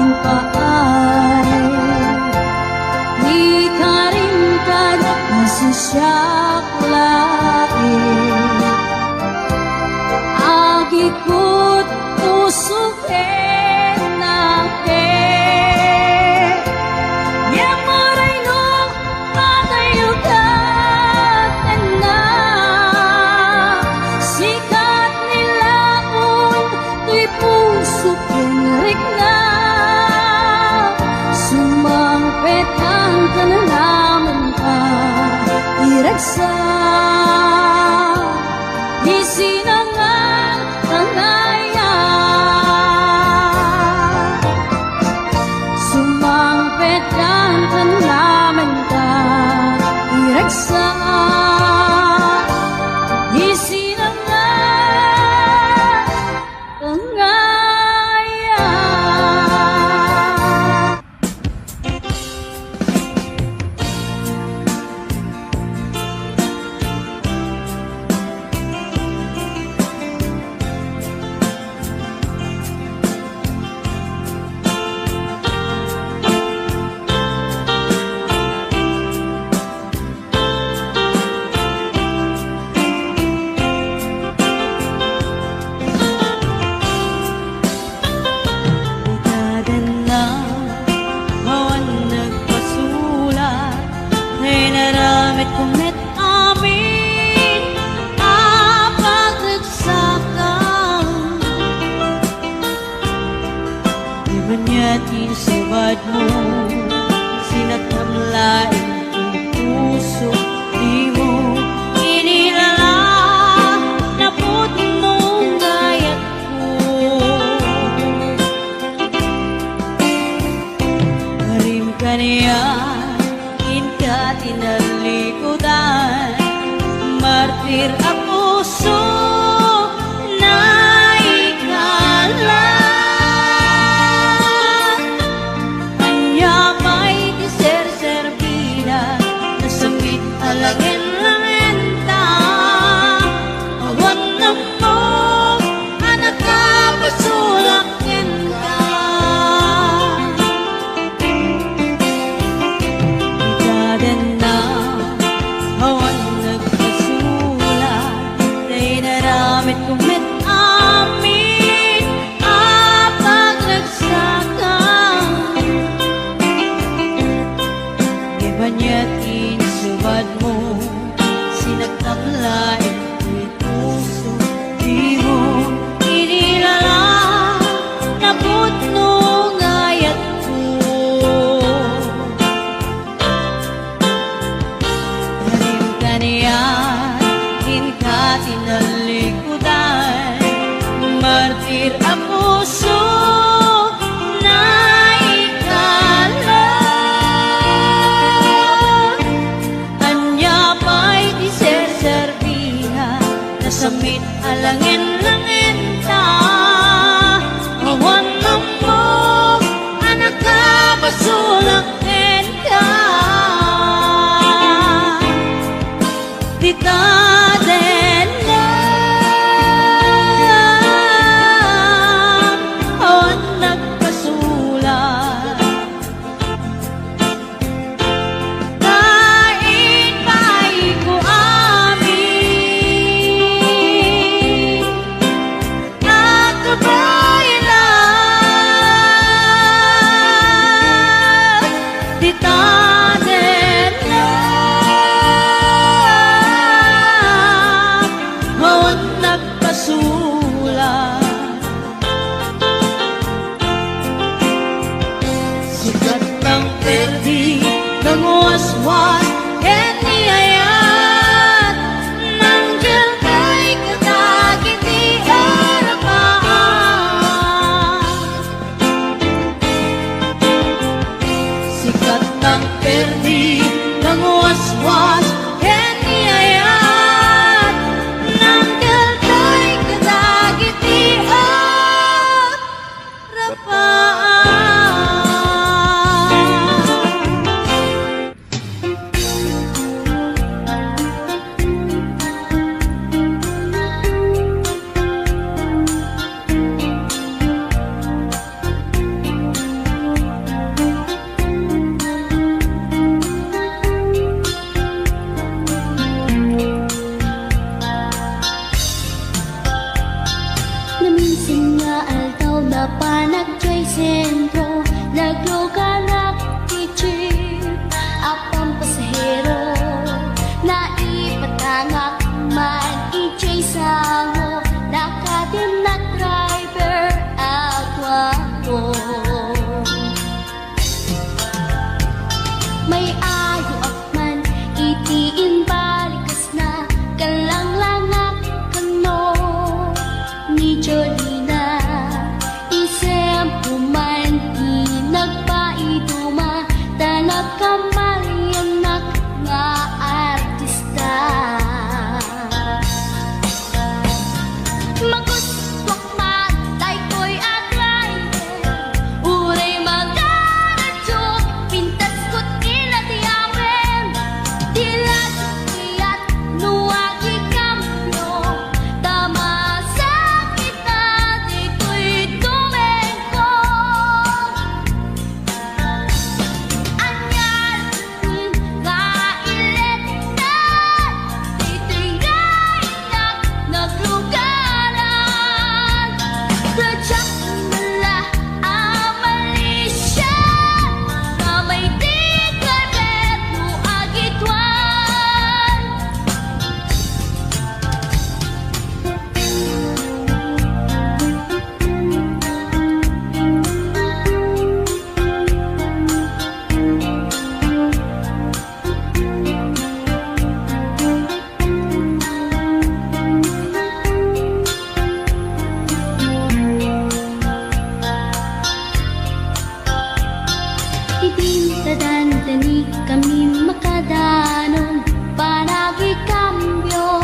impaay. Ikarim kad a siak laeng. Agikut puso ken nake. Ngem uray no adayo gatenna, sikat ni laong toy puso ken rikna. Sumangpet kan kananamen ta, iragsa, isinangan tangaya. Sumangpet kan kananamen ta, iragsa, isinangan tangaya. Ikadenna, awan nagpasulat, inaramidko met amin a pagragsakan. Diman nga ti sabadmo, sinakam laeng ti puso, dimo inilala, napudno nga ayatko. Karim kaniak, inka ti nalikudan, martir a puso, naikala. Ania pay ti serserbida, nasakit a langen-langenta, awan ammok a nakapasulak kenka. Ikadenna, awan nagpasulat, Insubadmo, sinagkamla iti puso, dimo inilala, napudno nga ayatko. Ganim kanian, inka tinalikudan, martir a puso, naikala. Ania pay ti serserbiha, nasamit a langen-langenta, awan ammo a nakabasolak kenka. Dita denna, awan nagpasulak. Kain pay ko amin. Nagkabaylan, dita denna, awan nagpasulak. Sikat nang perdi, nang waswas, ken ni ayat, nang diay kadagiti arabaan. Sikat nang perdi, nang waswas, ken ni ayat, nang diay kadagiti arabaan. Naminsan nga aldaw, napanak diay sentro, nagluganak ti jeep a pampasahero. Naipatangak man idiay sango, nakatimnak driver a guapo. May-ayoak man iti imbalikasna, kallanglangak kano ni Jolina. Isempo man ti nagpaiduma, ta nagkamaliannak nga artista. Magustuak man daytoy a driver, uray makaradyo, pintasko ti ladiawen. Di la sukliat no agikambio, ta masakit a ditoy tumengko. Ania nga iletna, ditoy nga innak naglugaran. Diak mala a malisia, nga may di karben no agituan. Idi ta dandani kami makadanon, panagikambio,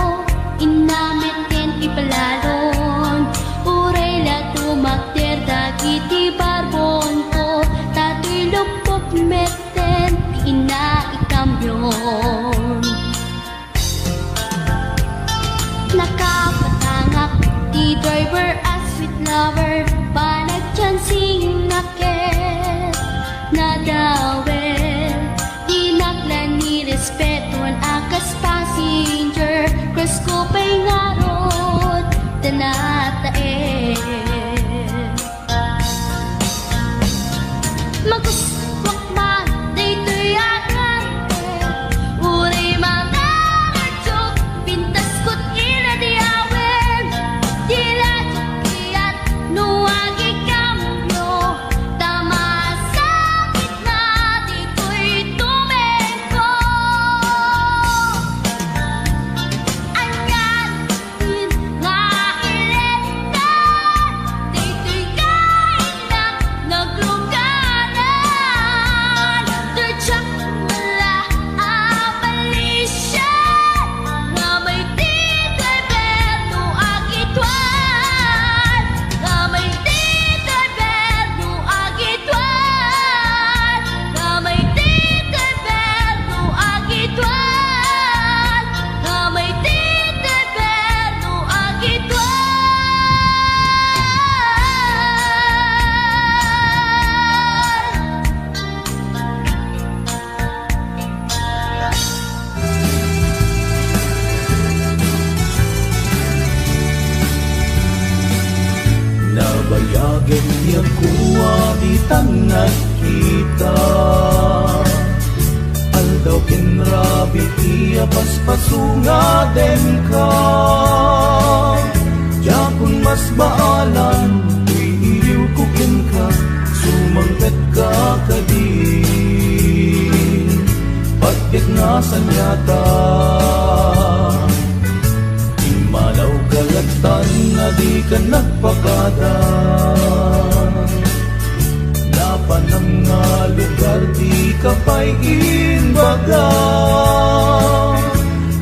inamet ken ipalalon. Uray la tumakder dagiti barbonko, ta toy lupok metten ti inaikambio. Nakapatangak ti driver a sweet lover, panagchancing a ket nadawel. Dinak la nirespetuan a kas passenger, crush ko pay ngarud ta nataen. Magustuak man daytoy a driver, nagkita. Aldaw ken rabii ti apaspaso nga denka. Diakon masbaalan toy iliwko kenka, sumangpetka kadi. Patgek nga saniata. Immalawka lattan a dika nagpakada. Napanam nga lugar dika pay imbaga.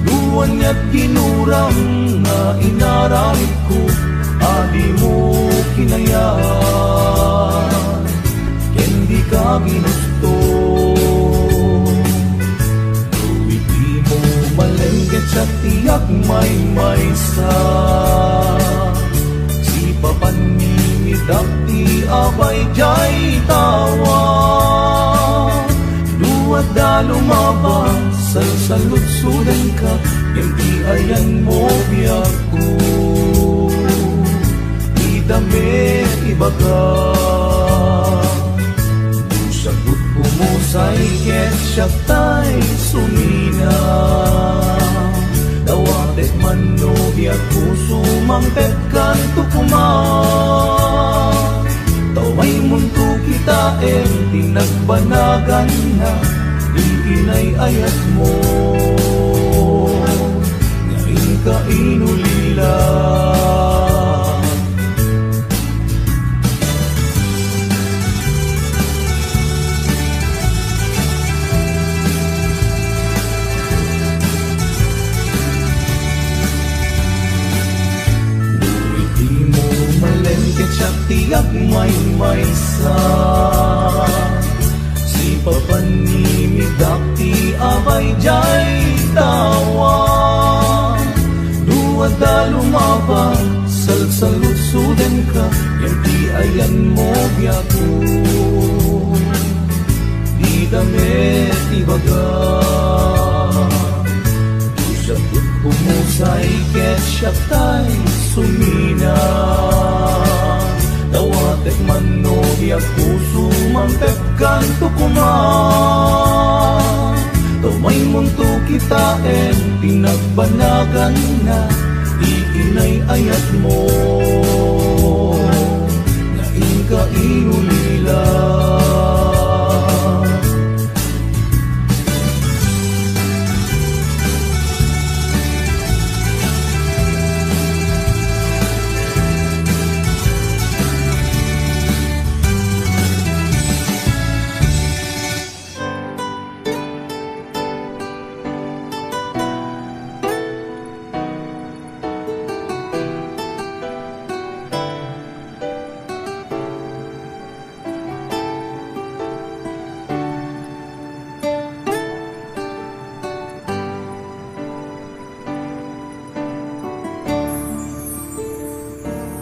Dua aniat ginuram nga inaramidko a dimo kinayat ken dika ginusto. No iti mo malem ket siak ti agmaymaysa, sipapan ni midak ti abay diay tawa. Duada lumabas, salsaludsodenka, ngem ti ayanmo biagko, dida met ibaga. No siak met umusay ket siak tay sumina. Dawatek man no biagko, sumangpetkanto koma. Ta umay monto kitaen ti nagbanaganna, ti inay-ayatmo nga inka inulila. No iti mo malem ket siak ti agmaymaysa, sipapan ni midak ti abay diay tawa. Duada lumabas, salsaludsodenka, ngem ti ayanmo biagko, dida met ibaga. No siak met umusay ket siak tay sumina. Dawatek man no biagko, sumangpetkanto koma. Ta umay monto kitaen ti nagbanaganna, ti inay-ayatmo nga inka inulila.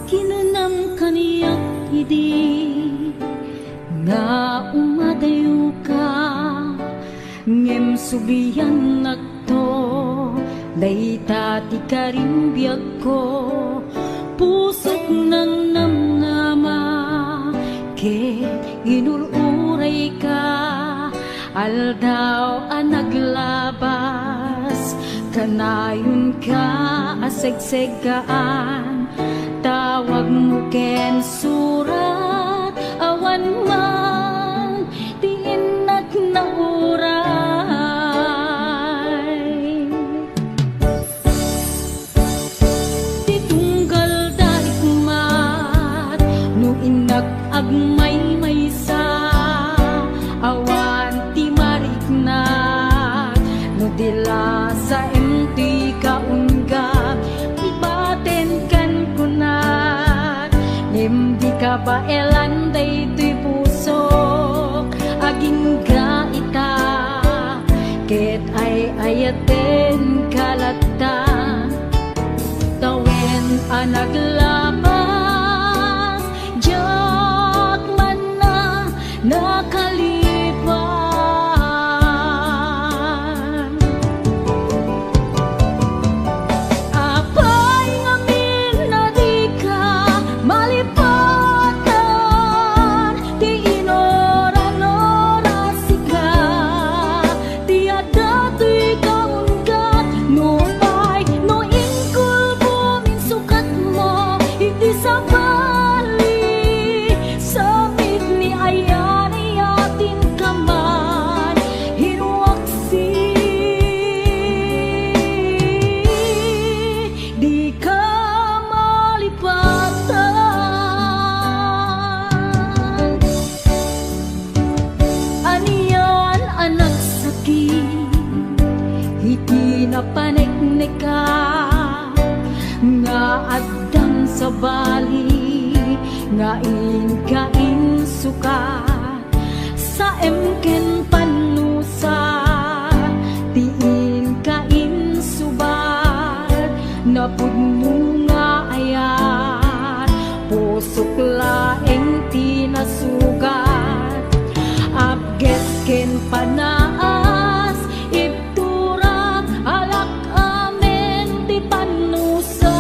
Kinunam kaniak idi nga umadayoka, ngem subliannakto, dayta ti karimbiagko. Pusok nangnamnama ket inur-urayka, aldaw a naglabas, kanayonka a segseggaan, tawagmo ken surat, awan man ti innak nauray. Ti tunggal da ikmat, no innak agmaymaysa, awan ti mariknak, no di lasaem ti kaunggak, batenkan kunak, ngem di kabaelan daytoy pusok, agingga ita, ket ay-ayatenka latta. Tawen a naglabas, diak man na nakalipan. Apay ngamin a dika malipatan ti ino Panekneka nga addan sabali nga inka insukat, saem ken pannusa ti inka insubat, napudno nga ayat, pusok laeng ti nasugat, apges ken panaas, ibturak, alak amin ti pannusa.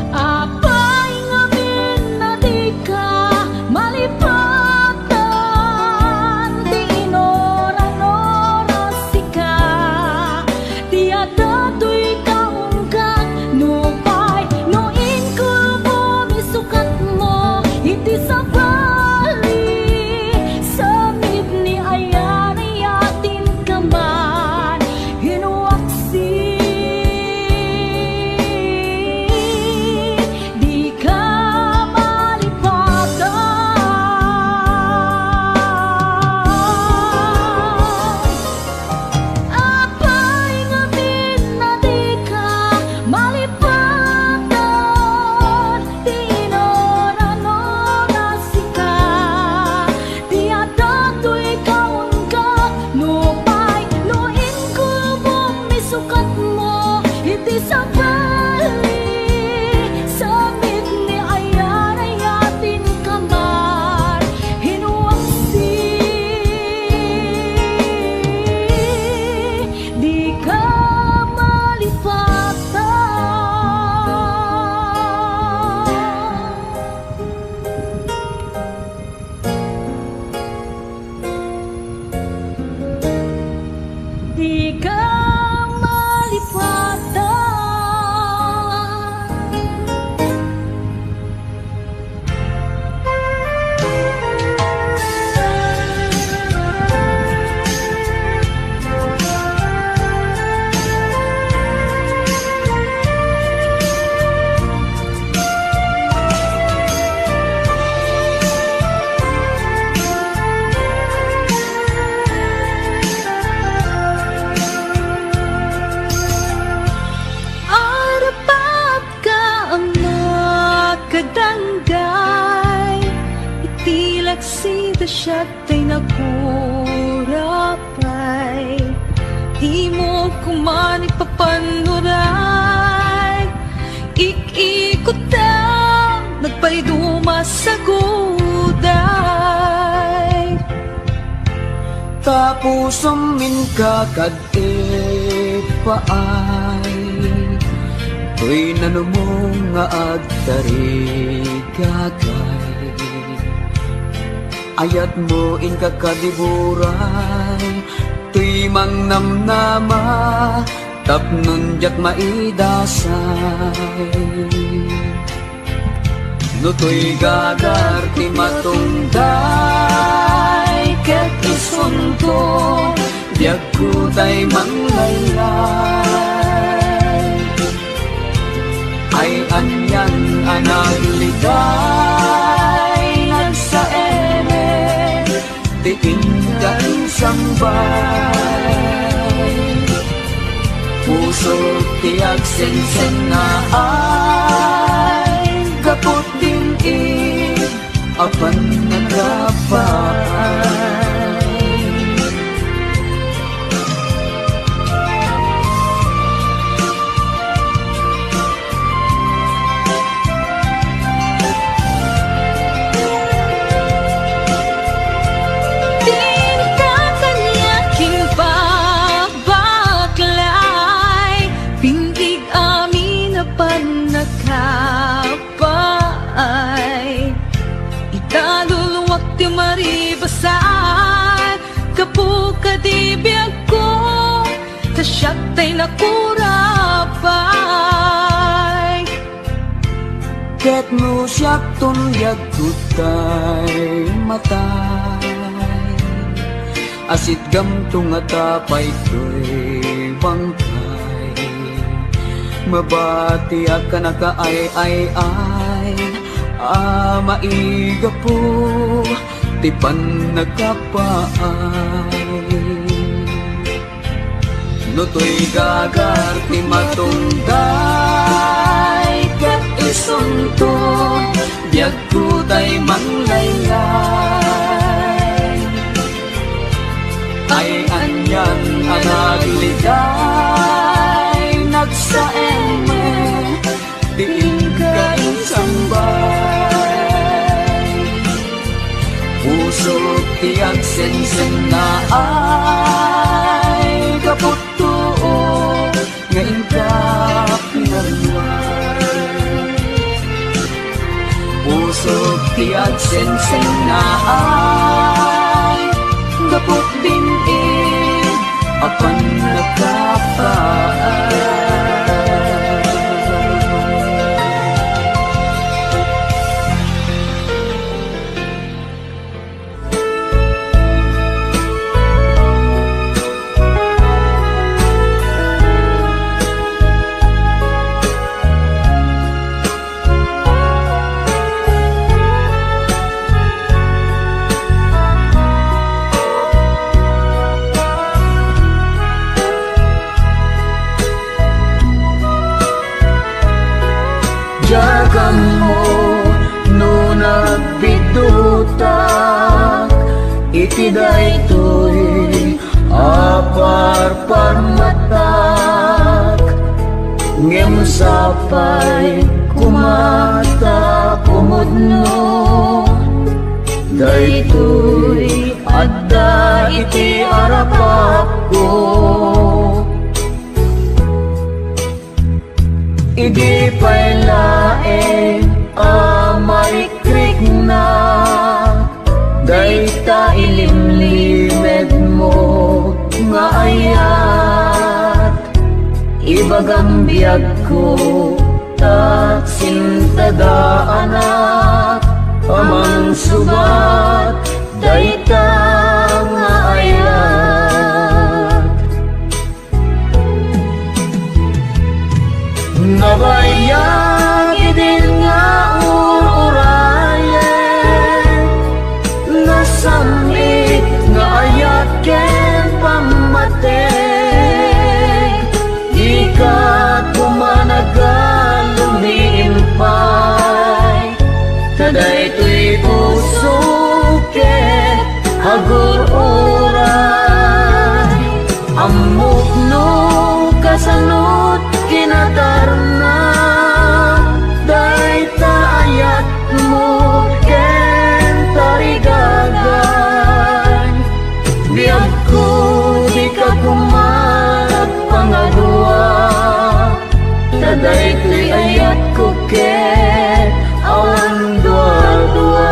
Apay ngamin a dika malipatan ti inuran-oras sika? Ti adatoy kaungkat, nupay no inkulbom isukatmo iti sabali, samit ni ayan-ayatinka man, hinuaksi, dika malipatan. Apay ngamin a dika malipatan ti inuran-oras sika? Ti adatoy kaungkat, nupay no inkulbom isukatmo iti sabali, samit ni ayan-ayatinka man, hinuaksi, dika malipatan. Dika malipatan. Arapat ka a makadanggay iti laksi ta siak tay nakura pay. Dimo koman ipapannuray, ik-ikutam, nagpayduma saguday. Ta pusom inka kad ipaay, toy nanumong nga agtarigagay. Ayatmo inka kadi buray, toy mangnamnama, tapnon diak maidasay. No toy gagar ti matungday ket isunto, biagko tay manglaylay. Ay anian a nagliday, nagsaemek, ti inka insambay. Puso ti agsensennaay, gapu din id a pannakapaay. Dinta kaniak imbabaklay, pintig amin a pannakapaay. Ita luluak ti maribasay, gapu kadi biagko, ta siak tay nakura pay. Ket no siakton biagko tay matay, asitgamto ngata pay toy bangkay. Mabatiak a nakaay-ay-ay a maigapu, ti pannakapaay. No toy gagar ti matungday ket isunto, biagko tay manglaylay. Ay anian a nagliday, nagsaem ti inka insambay. Pusok ti agsensennaay, gapu too nga inka pinagluay. Pusok ti agsensennaay, gapu din a pannakapaay. Diak ammo no nagbiddutak iti daytoy a parparmatak, ngem sapay koma ta pumudno daytoy adda iti arapakko. Idi pay laeng a marikriknak dayta ilimlimedmo nga ayat, ibagam biagko ta sintadaanak a mangsubat dayta nga ayat. Nabayag idin nga ur-urayen, nasam-it nga ayat ken pammateg. Dika koma nagalumiimpay, ta daytoy puso ket agur-uray. Ammok no kasanot kinatarna dayta ayatmo ken tarigagay. Biagko, dika koma nagpangadua, ta daytoy ayatko ket awan duadua.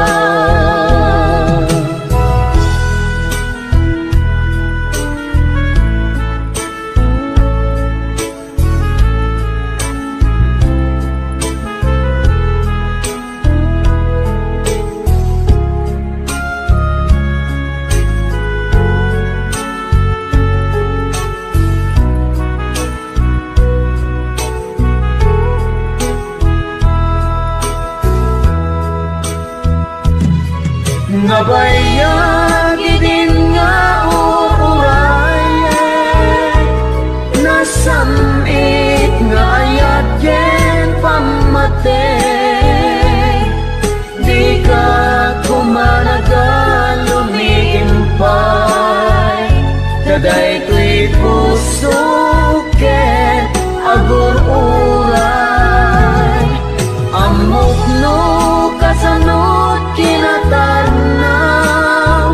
Nabayag idin nga ur-urayen, nasam-it nga ayat ken pammateg. Dika koma nagalumiimpay, ta daytoy puso ket agur-uray. Ammok no kasanot kinatarnaw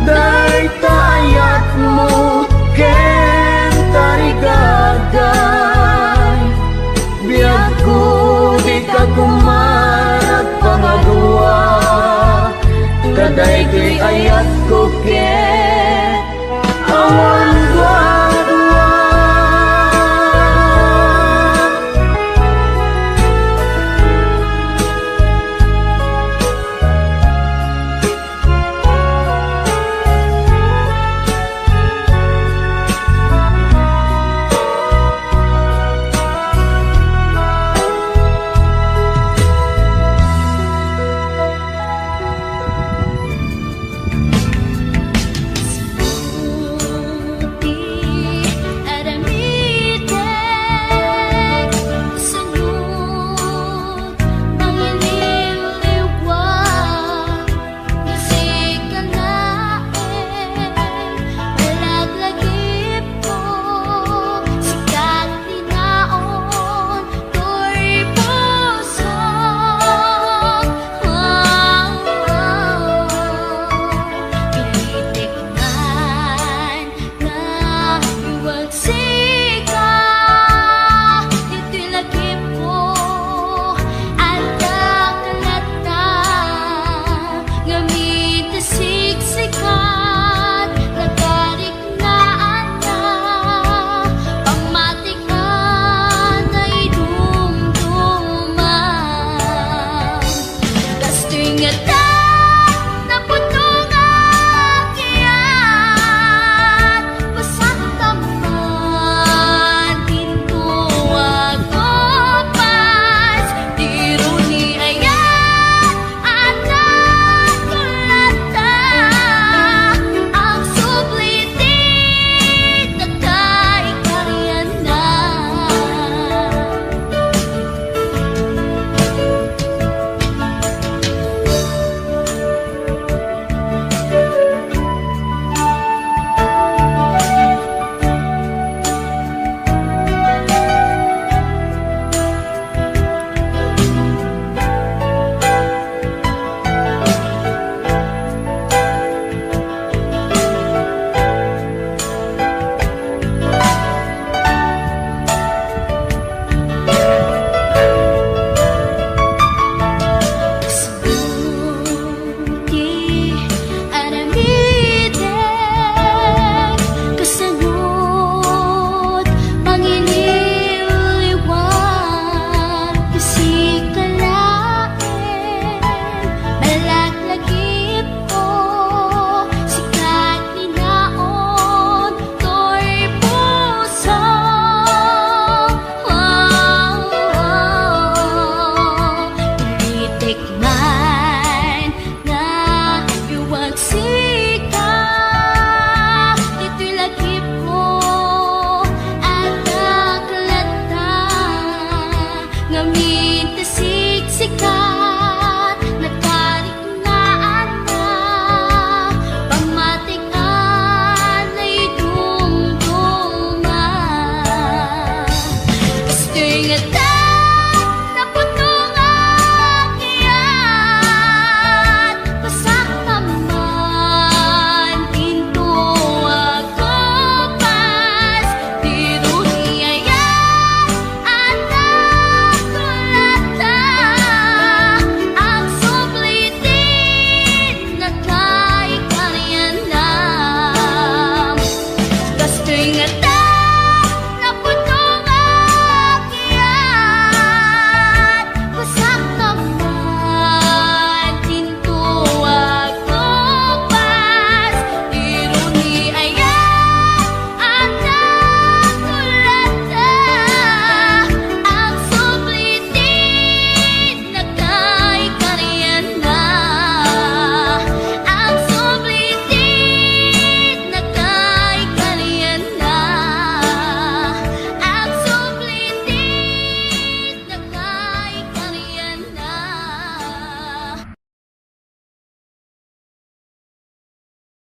dayta ayatmo ken tarigagay. Biagko, dika koma nagpangadua, ta daytoy ayatko ket awan